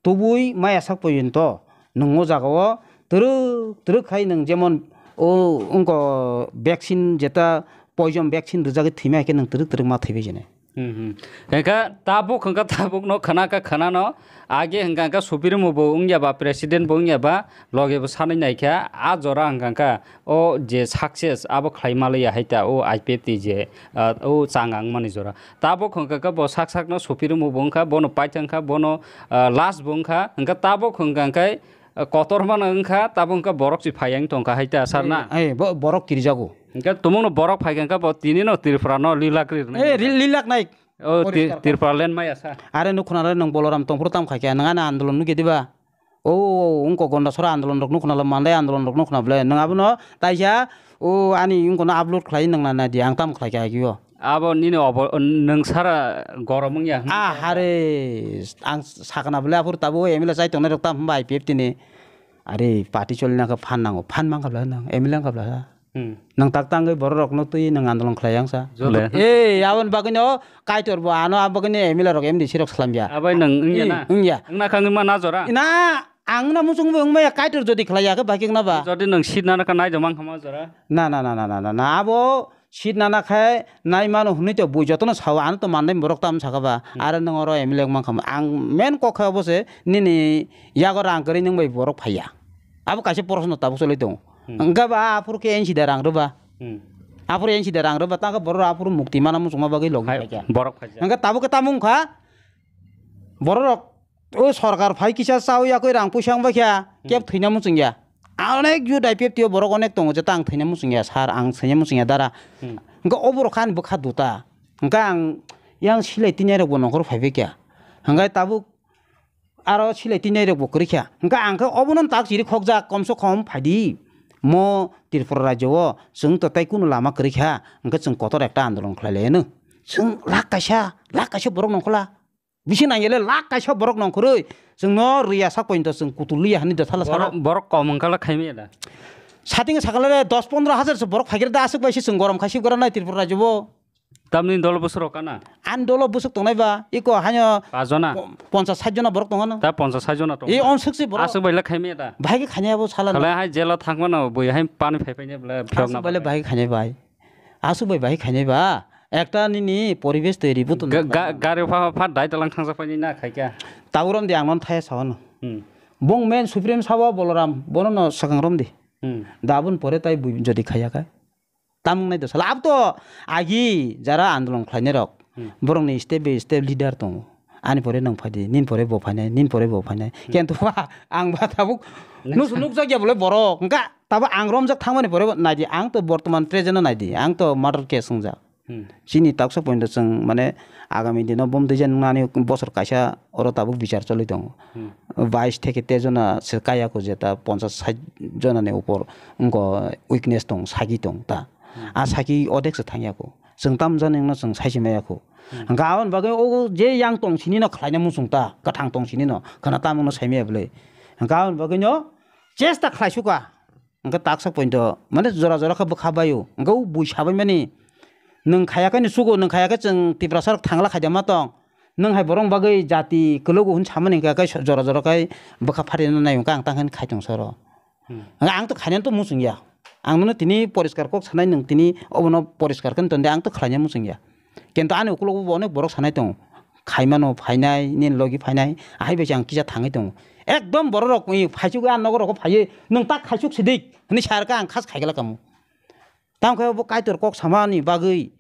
tubui maya sak porjonto nwng o jaga o twrwk twrwk khai nwng jemon o wngko vaccine jeta poison vaccine rwjagwi thwima hai khe nwng twrwk twrwk ma thwibai jene. Hmm, hmm. Hwnkha tabuk, hwnkha tabuk no khna kha khna no age hwnkha hwnkha supirimo bo wngya ba president bo wngya ba loge bo sanwi nai kha a jora hwnkha hwnkha o je success abo khlai ma liya hai ta o I P F T je, ah, o chang ang mani jora. Tabuk hwnkha khe bo sak sak no supirimo bo wngkha, bono paithak wngkha, bono, ah, last bo wngkha, hwnkha tabuk hwnkha hwnkhe, ah, kotor mano wngkha, tabuk hwnkha borok si phai yang tongkha hai ta sar na? Ai, ai, bo-, borok kirijago. Hingke tumungno borok phaikha hingke bo tinino Tripura no lilak ri rwnai. Eh, ri-, lilak nai. O Ti-, Poriskar kok. Tripura land maya sa. Are nuk khuna le nang Boloram tongphuru tam khaikha, nang ani andolon nuk ediba. O, o, o, wngkok Gondasora andolon rok nuk khuna le, Mandai andolon rok nuk khuna bole. Nang abono taisa, o, ani wngkono upload khlai nang na, na di, ang tam khlaikha agio. Abo nini obo, nwng sara gorom wngya. Ah, hare, ang sakna bole aphuru tabuk M L A chai tongnai rok tam hwnba I P F T ni. Are, party choli nang kha phan nango, phan mang kha bla nang, M L A wng kha bla. Hmm. Nang tak tangwi borok rokno twi nang andolon khlai yang sa. Jole. Eh, aboni bagwino Kaitor bo ano abagwino M L A rok M D C rok slam ya. Abai nang wngya na? Wngya. Wngna kha wngma na jora? Na, ang na muchung bo wngmaya Kaitor jodi khlai ya khe baki wngna ba. Jodi nang seat nana kha nai do mang kha ma jora? Na, na, na, na, na, na, na, abo seat nana khe nai mano hwnwi to bui jotono sao, ano to mandai borok tam saka ba. Hmm. Aro nang oro M L A wng mang kha ma. Ang main kok khe obo se nini yago rang kwrwi nang bai borok phaiya. Abo kaisa proshno tabuk choli tongo. Hmm. Hwnkhe ba aphuru khe N C da rang rwba. Hmm. Aphuru N C da rang rwba, tangkhe borok aphuru mukti mana muchungma bagwi logi Hai, phaikha. Borok phaikha. Hwnkhe tabuk khe tamo wngkha, borok rok o sorkar phai kisa chawi yakwi rang puisa wng baikha, Hmm. keb thwina muchungya. Onek youth I P F T o borok onek tongo je tang thwina muchungya, sir, ang thwina muchungya dara. Hmm. Hwnkhe oborok khe ani bwkha duta. Hwnkhe ang yang silai tinai rokbo nongkhor phai baikha. Hwnkhe tabuk aro silai tinai rokbo kwrwi kha. Hwnkhe ang khe obono tak chiri khokjak, komso kom phaidi. Mo Tripura rajyo o chwng to tai kunu lama kwrwi kha, hwnkhe chwng kotor ekta andolon khlai lai anw. Chwng lakh kaisa, lakh kaisa borok nongkhorla. Bisi nang ele lakh kaisa borok nongkhorwi chwngno rwya sak pointo chwng kutul liya hwnwi dothala salo. Borok, borok kom wngkhala khaimaya da? Sating sakale dos pondro hajar se borok phaikhe da aswk bai se chwng gorom khai sibgra nai Tripura rajyo o. Tamni dolo bwswk rok kana? Ani dolo bwswk tongnai ba, iko haino Pajona? Po-, ponchas sait jona borok tongano. Ta ponchas sait jona tong. E on sukchi borok. Aswk bai le khaimaya da? Bahai khe khainai abo sala. Khalai hai jela thangmano bui hai pani phai phai ne bole phiyok na. Aswk bai le bahai khainai bai. Aswk bai bahai khainai ba. Ekta nini poribesh toiri buto. Ga-, ga-, gari pha pha dai dalang thangsa phai na khaikya. Taurom de ang non thaya sawano. Hmm. Bong men Supreme Sabo Boloram bono no swkang rom di. Hmm. Dabun pore tai bui jodi khaya kai. Tamung nai do sala. Abo to agi jara andolon khlainai rok. Hmm. Borokni step by step leader tongo. Ani pore nwng phaidi, nini pore bo phainai, nini pore bo phainai. Hmm. Kento ba, ang ba tabuk Next nuk-, time. Nukjak ya bole borok. Hwnkha tabuk ang romjak thangmani pore bo naidi, ang to bortoman present o naidi, ang to murder case wngjak. Hmm. Chini taksa point o chwng mane agami dino bom twijak nani bosor kaisa oro tabuk bichar choli tongo. Hmm. Bais theke tejona se kaya ko jeta ponchas sait jona ni upor wngko weakness tong, sagi tong ta. Hmm. A sagi odek se thangya ko. Chwng tam jani wngno chwng saisi maya ko. Hmm. Hwnkha aboni bagwi o je yang tong sini no khlaina muchung ta, kwthang tong sini no, khwna tam wngno sai maya bwle. Hwnkha aboni bagwi no chesta khlai suka. Hwnkhe taksa point o, mane jora jora khe bwkha bai o. Hwnkhe o bui sabai mani, nwng khaya khe ni sugo, nwng khaya khe chwng Tiprasa rok thangla khaida ma tong. Nwng hai borok bagwi jati kwlwgo hwn samani hwnkhe khe jora jora khe bwkha pharina nai hwnkhe ang tang khe khai tong soro. Hmm. Hwnkhe ang to khainani to muchung ya. Ang nono tini poriskar kok sanai, nwng tini obono poriskar khe tonde, ang to khlaina muchung ya. Kintu ani ukulogo bo onek borok sanai tongo. Khaimano phainai, nini logi phainai, ahai bai se ang kisa thangwi tongo. Ekdom borok rok i phaichugwi a nogo rogo phaiwi, "Nwng tak khaisuk sidik," hwnwi sa rwkha ang khas khaigala kamo. Tamo khe bo Kaitor kok samani bagwi,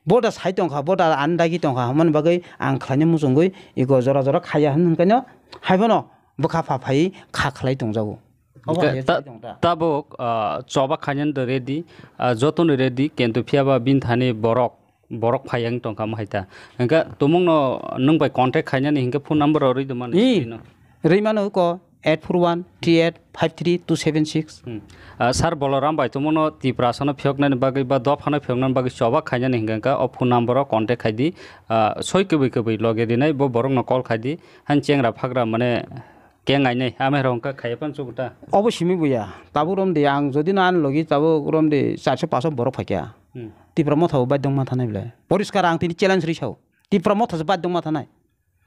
bo da sai tongkha, bo da ani dagi tongkha, hwnmani bagwi ang khlaina muchungwi ego jora jora khaiya hwn hwnkhe no, hai bono bwkha pha phaiwi kha khlai tongjago. Obo Hwnkhe hai ta-, sai tong ta. Tabuk, ah, choba khainani do ready, ah, jotoni ready, kintu phiyaba bini thani borok borok phai yang tongkha mo hai ta. Hwnkhe tumungno nwng bai contact khainani hwnkhe phone number o rwi do mani Ee, screen o. Rwi mano ko eight four one three eight five three two seven six. Hmm. Ah, sir Boloram bai tumungno Tiprasano phiyoknani bagwi ba dophano phiyoknani bagwi choba khainani hwnkhe o phone number o contact khai di. Ah, soi kwbwi kwbwi loge rinai bo borokno call khai di. Haini chengra phagra mane Keng ainai, amai rok wngkha khaiya phano chubuta. Obo simi buya. Tabuk romdi ang jodi no ani logi tabuk romdi charso paso borok phaikha. Hmm. Tipra motha bo baidong ma thanai bwle. Poriskar ang tini challenge ri sao. Tipra motha se baidong ma thanai.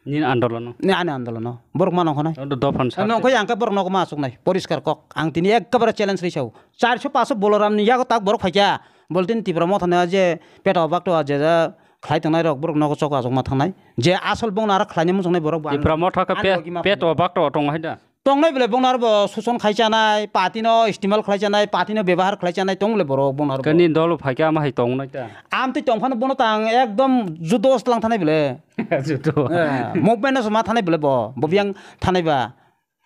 Nini andolono. Ni ani andolono. Borok ma nongkha nai. Odo dophan sa. Nongkha yang khe borok nogo ma achuk nai. Poriskar kok. Ang tini ekkabare challenge ri sao. Charso paso Boloram ni yago tak borok phaikha. Bol tini Tipra motha ni je peto bakto je ja khlai tongnai rok borok nogo chok achuk ma thangnai. Je asol bongno aro khlaina muchungnai borok bo ang Tipra motha khe ani pe-, logi ma peto phai. Bakto tongo hai da. Tongnai bwle bongno aro bo suson khai chanai, party no istimal khlai chanai, party no bebahar khlai chanai tong bwle borok bongno aro bo. Kani dolo phai khe ama hai tongnai ta. Amtwi tong phano bono tang ekdom judo slang thanai bwle. Judo. Eh, movement no ma thanai bwle bo, bo biyang thanai ba.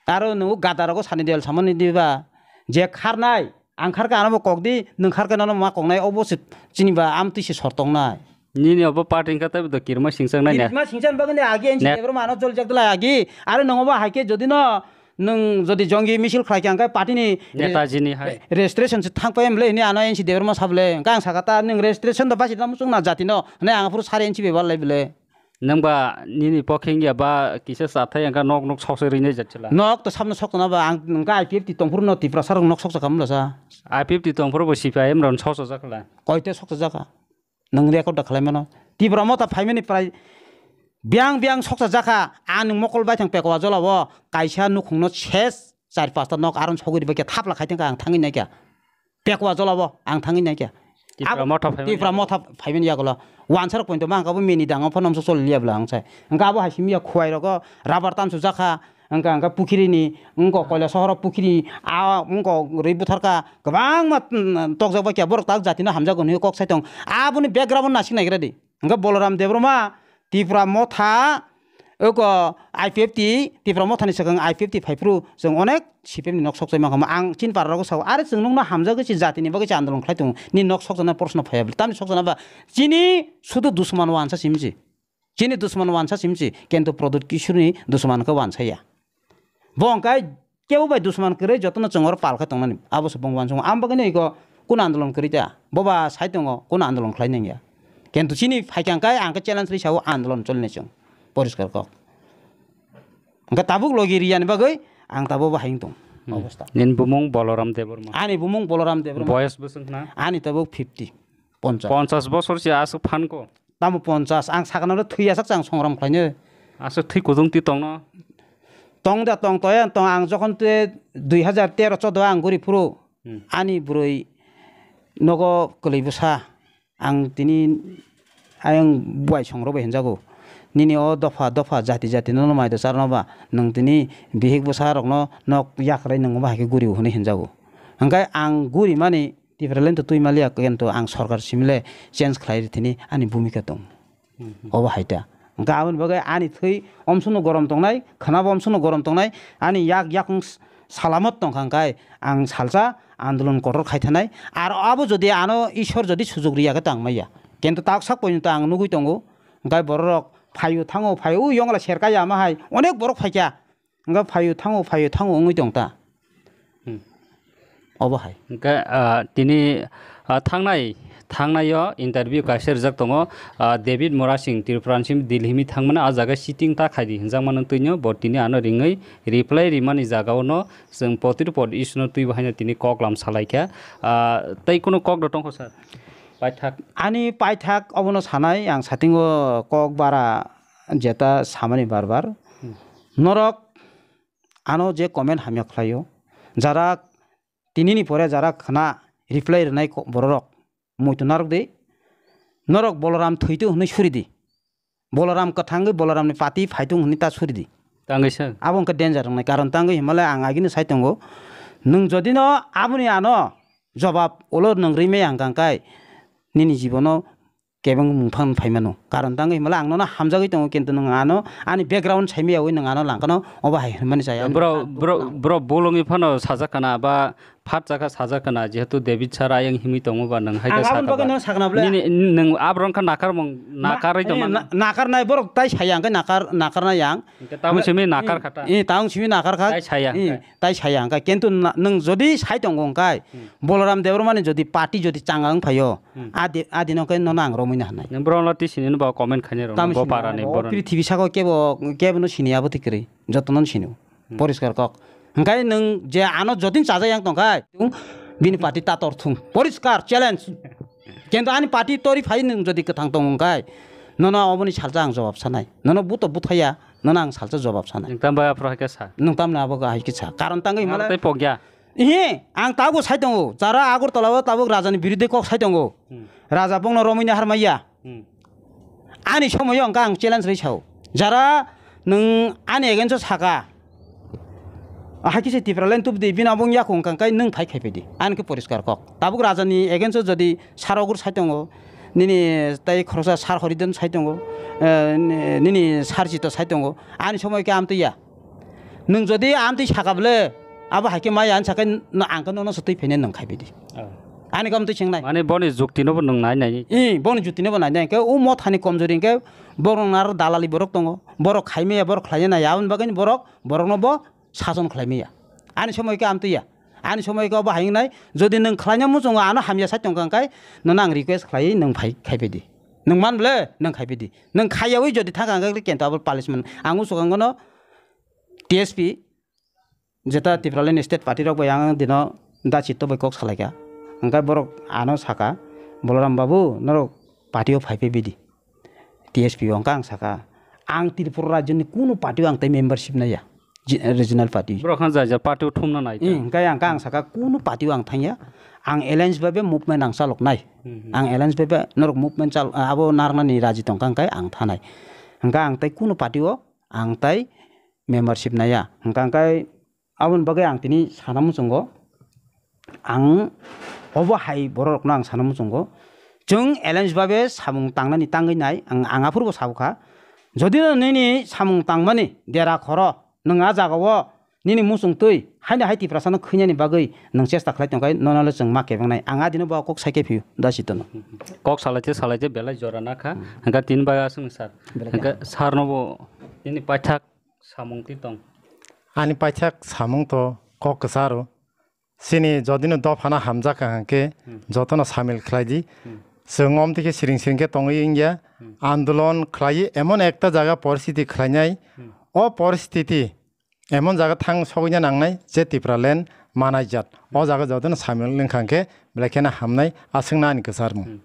Aro nw gada rogo sani del samani diba. Je kharnai, Ang kharkha ano bo kok di, nwng kharkha nono ma koknai, obo se chini ba amtwi se sor tongnai. Nini obo party wngkha tei bo kirma singchang nai ne. Kirma singchang bagwi ne agi N C Net- Debbarma ano joljak dwlai agi. Aro nwng obo hai khe jodi no nwng jodi jongi misil khlai kha hwnkhe party ni Netaji ni hai. Registration se thang pai mle hini ano N C Debbarma sable. Hwnkhe ang saka ta nwng registration da basi da muchung na jati no. Hwnwi ang aphuru sari N C Bebal lai bele. Nwng ba nini pokhe wngya ba kisa chathai wngkha nok nok sokse rinai jat chwla. Nok to sabno sok tona ba ang wngkha I P F T tongphuru no Tiprasa rok nok sok chakha mla sa. I P F T tongphuru bo C P I M rok sok chajak khala. Koite sok chajak kha. Nwng record da khlai mano. Tipra motha phaimani prai biang biang sok chajak kha. Ang nwng mokol bai thang pekwa jola o kaisa nukhung no ses char pasta nok aron sogwi ribai khe thapla khai thang kha ang thangwi nai kha. Pekwa jola bo ang thangwi nai khe. Tipra Abo motha phaimani Tipra yagulo. Motha phaimani yagulo. Wansarok pointo ma ang kabo mini dango phano amsok choli liya bwla ang sai. Hwnkhe abo hai simi ya khuwai rogo rubber tamsuk jakha. Hwnkhe hwnkhe pukhiri ni wngko koila sohoro pukhiri a wngko rwi butharkha kwbangma mm, tokjak bai khe borok tak jatino hamjakgo hinwi kok sai tong. Aboni background nasik naigra di. Hwnkhe Boloram Debbarma Tipra motha oko I P F T, Tipra mothani swkang I P F T phaiphuru chwng onek C P M ni nok sokchai mankha. Ang chini para rogo sao, "Are chwng nukno hamjagwi se jatini bagwi se andolon khlai tongo, nini nok sokchana proshno phaiya bwle." Tamni sokchana ba chini sudu dusman wansa simsi. Chini dusman wansa simsi, kento Pradyut Kishorni dusman khe wansaya. Bo hwnkhe kebo bai dusman kwrwi jotono chwng oro pal khe tongnani. Abo se bong wansukma. Ang bagwino iko kun andolon kwrwi ta? Bo ba sai tongo, kun andolon khlai nangya. Kento chini phaikha hwnkhe ang khe challenge rwi sao andolon choli nai chwng. Poriskar kok. Hwnkhe tabuk logi riyani bagwi ang tabuk bo hai wng tong Hmm. Obostha. Nini bumung Boloram Debbarma. Ani bumung Boloram Debbarma. Boyos bwswk na? Ani tabuk fifty, ponchas. Ponchas bosor se aswk phanko? Tamo ponchas, ang sakno thwi yasak ang songram khlaino. Aswk thwi kutung ti tongno? Tong da tong toya tong ang jokhon te dui hajar tero chodo ang guri phuru Hmm. Ani bwrwi nogo kwlwi bwsa. Ang tini ayang buai songrok bai hinjago. Nini o dopha dopha jati jati no mai do charno ba nwng tini bihik bwsa rok no nok yakrai nwng ba hai khe guri o hinwi hinjago. Hwnkhe ang guri mani Tipraland to twi maliya kento ang sorkar simile change khlai rithini ani bhumika tong. Obo hai ta. Hwnkhe aboni bagwi ani thwi omsukno gorom tongnai, khwnabo omsukno gorom tongnai, ani yak yakung s-, salamat tongkha hwnkhe ang salsa andolon kotor khai thanai. Ar abo jodi ano Ishwar jodi sujuk riya khe tang maya. Kento tak sak pointo ang nugwi tongo, hwnkhe bororok phaio thango phaio, o yongla serkaya ama hai onek borok phaikha. Hwnkhe phaio thango phaio thango wngwi tong ta. Hmm. Obo hai. Hwnkhe, ah, tini, ah, thangnai, thangnaio interview kaisa rijak tongo, ah, David Murasing Tripura ni simi Delhi mi thangmani, ah jaga sitting ta khaidi hinjakmani twino bo tini ano ringwi reply rimani jagao no chwng potir pod issue no twibo haino tini koklam salaikha. Ah, tei kunu kok do tongkho sir? Paithak. Ani paithak obono sanai ang satingo kok bara jeta samani bar bar. Hmm. Norok ano je comment hamya khlaio, jara tinini pore jara khna reply rwnai ko-, bororok muitu narwk di, norok Boloram thwitu hwnwi suri di, Boloram kwthangwi Boloramni party phaitung hwnwi ta suri di. Tangwi sir. Abo wngkha danger wngnai, karon tangwi himale ang agini sai tongo, nwng jodi no aboni ano jobab ulo nwng rwi maya hwnkha hwnkhe nini jibono kebeng mungphang phaimano. Karon tangwi himala ang nono hamjagwi tongo, kintu nwng ano ani background saimaya wi nwng ano langkano obo hai hwnmani chaya. Bro, bro, bro, bolongwi phano sajak kana ba phat chakha sajak kana, jehetu David sir ayang himwi tongo ba nwng hai khe Ang aboni sakha bagwi ba. Nwng sakna bwle. Nini, nwng abro wngkha nakarmung, Ma-, nakarwi eh, tongmano. Na-, nakarnai borok tai saya hwnkhe nakar, nakarnai ang. Hwnkhe tamo simi nakar khata. Eh, tamo simi nakar kha. Tai saya Eh, hwnkhe. Tai saya hwnkhe. Kintu na-, nwng jodi sai tongo hwnkhe, Hmm. Boloram Debbarmani jodi party jodi changa wng phaio, Hmm. Adi, adino khe nono ang romwi na hanai. Nang borok no tisini no ba comment khainai rok Tamo no bo sini para ni o borok ni. Prithibi saka o kebo, kebo no sini abo twi kwrwi. Joto no sini. Hmm. Poriskar kok. Hwnkhe nwng je ano jotoni chaja yang tong khai, bini party ta tor thung. Poriskar challenge. Kintu ani party tori phai nwng jodi kwthang tong khai, nono oboni salsa ang jawab sanai. Nono buto buthaya, nono ang salsa jawab sanai. Nwng tamo bai aphuru hai khe sa. Nwng tamni abo hai khe sa. Karon tangwi Nang himala. Tai pokya. Ihi, ang tabuk sai tongo. Jara Agartala o tabuk raja ni biruddhe kok sai tongo. Hmm. Raja bongno romwi na harmaiya. Hmm. Ani somoyo hwnkha ang challenge ri sao. Jara nwng ani against o saka. Hai khe se Tipraland tubdi bini abo wng yakung hwnkha kai nwng phai khai phaidi. Ani khe poriskar kok. Tabuk raja ni against o jodi sar ogur sai tongo. Nini tai khoroksa sar Horidon sai tongo. Eh, ni-, nini sar Chito sai tongo. Ani somoy khe amtwi ya. Nwng jodi amtwi saka bwle, Abo hai khe maya ang sakai no, ang khe nono se twi phainai nwng khai bidi. Oh. Ani kom twi sing nai. Mane boni jukti no bo nwng nai nai. I, boni jukti no bo nai nai. Khe o mothani komjori hwnkhe borok naro dalali borok tongo. Borok khai maya, borok khlai nai. Aboni bagwi borok, borok no bo sason khlai maya. Ani somoi khe amtwi ya. Ani somoi khe obo hai wngnai. Jodi nwng khlaina muchungo ano hamya sai tongkha hwnkhe nono ang request khlai nwng phai khai bidi. Nwng man ble nwng khai bidi. Nwng khaiyawi jodi thangkha hwnkhe kento abo punishment. Ang usukango no T S P jeta Tipraland State Party rok bai ang dino da chitto bai kok salaikha. Hwnkhe borok ano saka, "Boloram babu, norok party o phai phai bidi?" T S P o hwnkhe ang saka, "Ang Tripura rajyoni kunu party o ang tei membership naiya, ji-, regional party." Borok khan jai jai party o thumna nai. Hmm, hwnkhe ang, ang saka, "Kunu party o ang thangya, ang alliance bai be movement ang chalok nai. Hmm, hmm. Ang alliance bai be norok movement chal-, abo narwknani raji tongkha, hwnkhe ang thanai. Hwnkhe ang tei kunu party o ang tei membership naiya." Hwnkhe, hwnkhe Aboni bagwi ang tini sana muchungo, ang obo hai bororokno ang sana muchungo, chwng alliance babe samung tangnani tangwi nai, ang, ang aphuru bo sabukha, jodi no nini samung tangmani dera khoro, nwng a jagao nini muchung twi haino hai Tiprasano khwinani bagwi nwng chesta khlai tongkha, nono le chwng ma kebengnai, ang adino bo kok saikhe phio, da chitono. Kok salaite salaite belai jora nakha, hwnkhe tini bagwi aswk sir, hwnkhe sir no bo nini paithak samung twi tong? Ani paithak samung to kok kwcharo. Chini jodino dophano hamjakha hwnkhe jotono samil khlai di. Chwng omtwi khe siring siring khe tongwi wngya. Andolon khlaiwi emon ekta jaga poristiti khlainai. O poristiti emon jaga thang sogwina nangnai je Tipraland manaijak. O jaga jodino samil wngkha hwnkhe belai kheno hamnai, aswkno ani kwcharmung.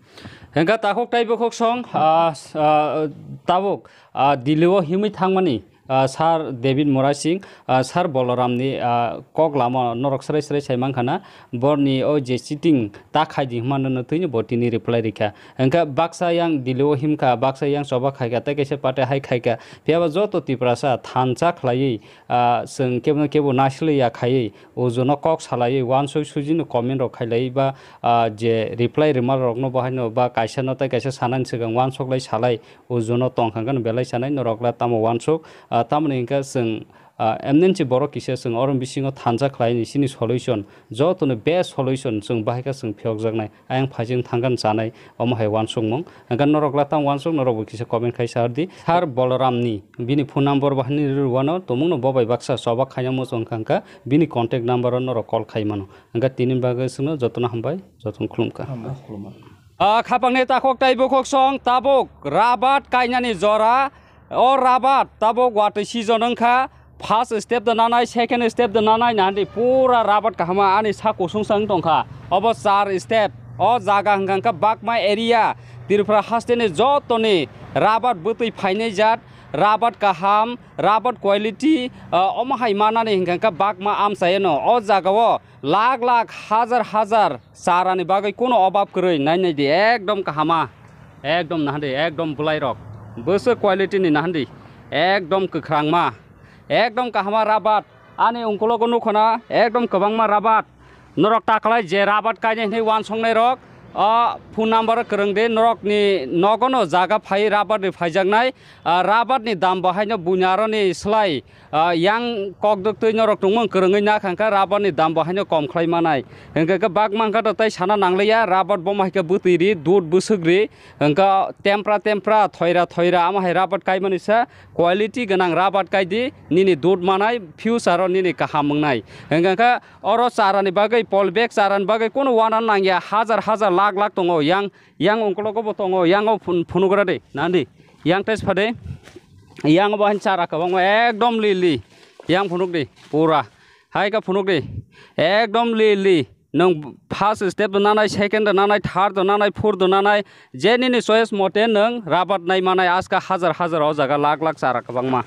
Hwnkhe takhuk tei bukhuk song, ah, s-, ah, tabuk, ah, Delhi o himwi thangmani, ah, Sir David Murasing, ah, Sir Boloramni, ah, kok lama norok srai srai sai mankha na, borni o je cheating ta khaidi hwnma nono twino bo tini reply rikha. Hwnkhe baksa yang Delhi o himkha, baksa yang choba khaikha, tei kaisa party hai khaikha, phiyaba joto Tiprasa thansa khlaiwi, ah, chwng kebono kebo naisle ya khaiwi, ujuno kok salaiwi, uansuk sujino comment rok khailaiwi ba, ah, je reply rwma rokno bo haino ba kaisa no tei kaisa sanani swkang uansuk lai salai, ujuno tongkha hwnkhe belai sanai norok le tamo uansuk, ah, tamoni hwnkhe chwng, ah, M N C borok kisa chwng oro bisingo thansa khlaini chini solution, jotono best solution chwng bahai khe chwng phiyokjaknai. Ayang phaising thangkhan chanai, omo hai uansukmung. Hwnkhe norok latang uansuk, norok bo kisa comment khai sa di. Sir Boloram ni bini phone number bo hani rwano, tumung no bo bai baksa choba khaina muchung kha, hwnkhe bini contact number o norok call khai mano. Hwnkhe tini bagwi chwngno jotono hambai, jotono khulumkha. Ah, khapangni takhok tai bukhok song tabuk rabat kainani jora. O rabat tabuk watwi season wngkha, first step de nanai, second step de nanai, nahandi pura rabat kahama ani sa kusung sa wng tongkha. Obo char step, o jaga hwnkha hwnkha Bakma area, Tripura hasteni jotoni rabat bwtwi phainai jat, rabat kaham, rabat quality, ah, omo hai manani hwnkha hwnkha Bakma amchaino. O jagao lakh lakh, hajar hajar charani bagwi kuno obab kwrwi, nai nai di, ekdom kahama, ekdom nahandi, ekdom bwlairok, bwswk quality ni nahandi, ekdom kwkhrangma, ekdom kahama rabat, ani ungkulogo nukhona, ekdom kwbangma rabat, norok taklai je rabat kainai hwnwi uansuknairok, o phone number kwrwng di, norokni nogono jaga phai rabat ni phaijaknai, ah, rabat ni dam bo haino buini aroni slai, ah, yang kokdwk twi norok tongmung kwrwngwi nakha hwnkhe rabar ni dam bo haino kom khlai manai. Hwnkhe khe bak mankha da tei sana nangliya, rabar bo hai khe bwtwi ri, dud bwswk ri, hwnkhe tempra tempra, thoira thoira, amo hai rabar kaimani sa quality gwnang rabar kai di, nini dud manai, future o nini kaham wngnai. Hwnkhe khe oro chara ni bagwi, polybag chara ni bagwi kuno uana nangya, hajar hajar lakh lakh tongo, yang, yang ungkologo bo tongo, yang o phun-, phunugra de, nandi, yang test phade. Yang bo hain chara kwbangma ekdom li li. Yang phunuk di pura. Hai khe phunuk di. Ekdom li li. Nwng first step do nanai, second do nanai, third do nanai, fourth do nanai. Je nini choice mote nwng rabat nai manai aska hajar hajar o jaga lakh lakh chara kwbangma.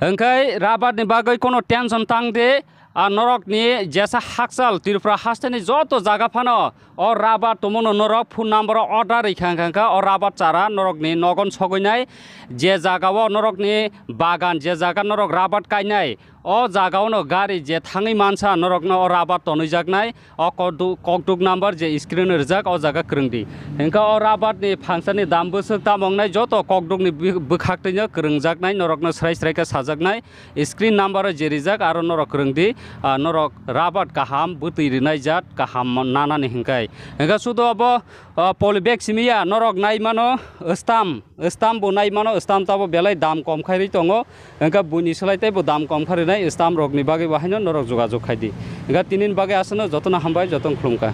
Hwnkhe rabat ni bagwi kono tension tang di. A norokni jesa hakchal Tripura hasteni joto jaga phano o rabat tongmano norok phone number o order rikha hwnkha hwnkha o rabat chara norokni nogon sogwinai je jagao norokni bagan je jaga norok rabat kainai O jaga o no gari je thangwi mansa norok no o rubber tonwi jaknai, o kokduk, kokduk number je screen o rijak o jaga kwrwng di. Hingkha o rubber ni phangsani dam bwswk tamo wngnai joto kokduk ni bw-, bwkhak twi no kwrwng jaknai norok no srai srai khe sajaknai screen number o je rijak aro norok kwrwng di, ah, norok rubber kaham bwtwi rwnai jat kaham nanani hingkhai. Hingkha sudo obo, ah, polybag simi ya norok nai mano stamp. Stamp bo nai mano, stamp tabo belai dam kom khai rwi tongo, hingkhe buini slai teibo dam kom kha rwnai stamp rokni bagwi bo haino norok jogajog khai di. Hingkhe tinini bagwi aswkno jotono hambai, jotono khulumkha.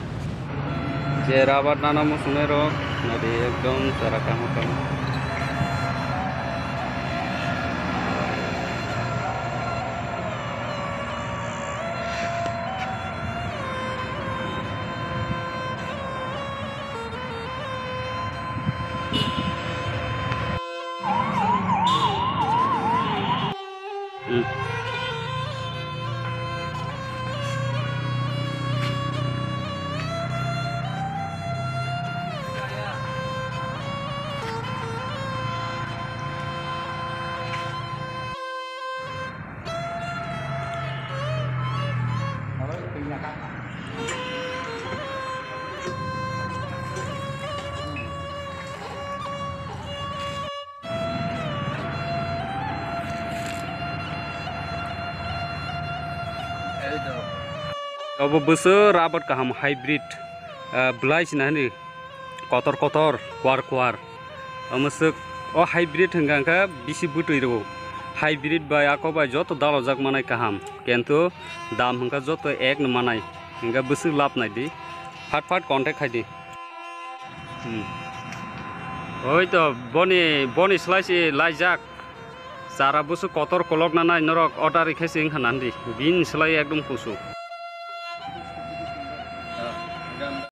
Je rubber nana muchungnai rok, nadi ekdom chara kamo kamo. Obo bwswk rubber kaham hybrid, ah, bwlai sina hwnwi kotor kotor, kuar kuar. Omo swk o hybrid hwnkha hwnkhe bisi bwtwi rwo. Hybrid bai ako bai joto dalojak manai kaham, kintu dam hwnkha joto ek no manai, hwnkhe bwswk lab nai di. Phat phat contact khai di. Hmm. Oi to, boni, boni slai se laijak. Chara bwswk kotor kolok nanai norok order rikhe se wngkha nandi. Bini slai ekdom kusu.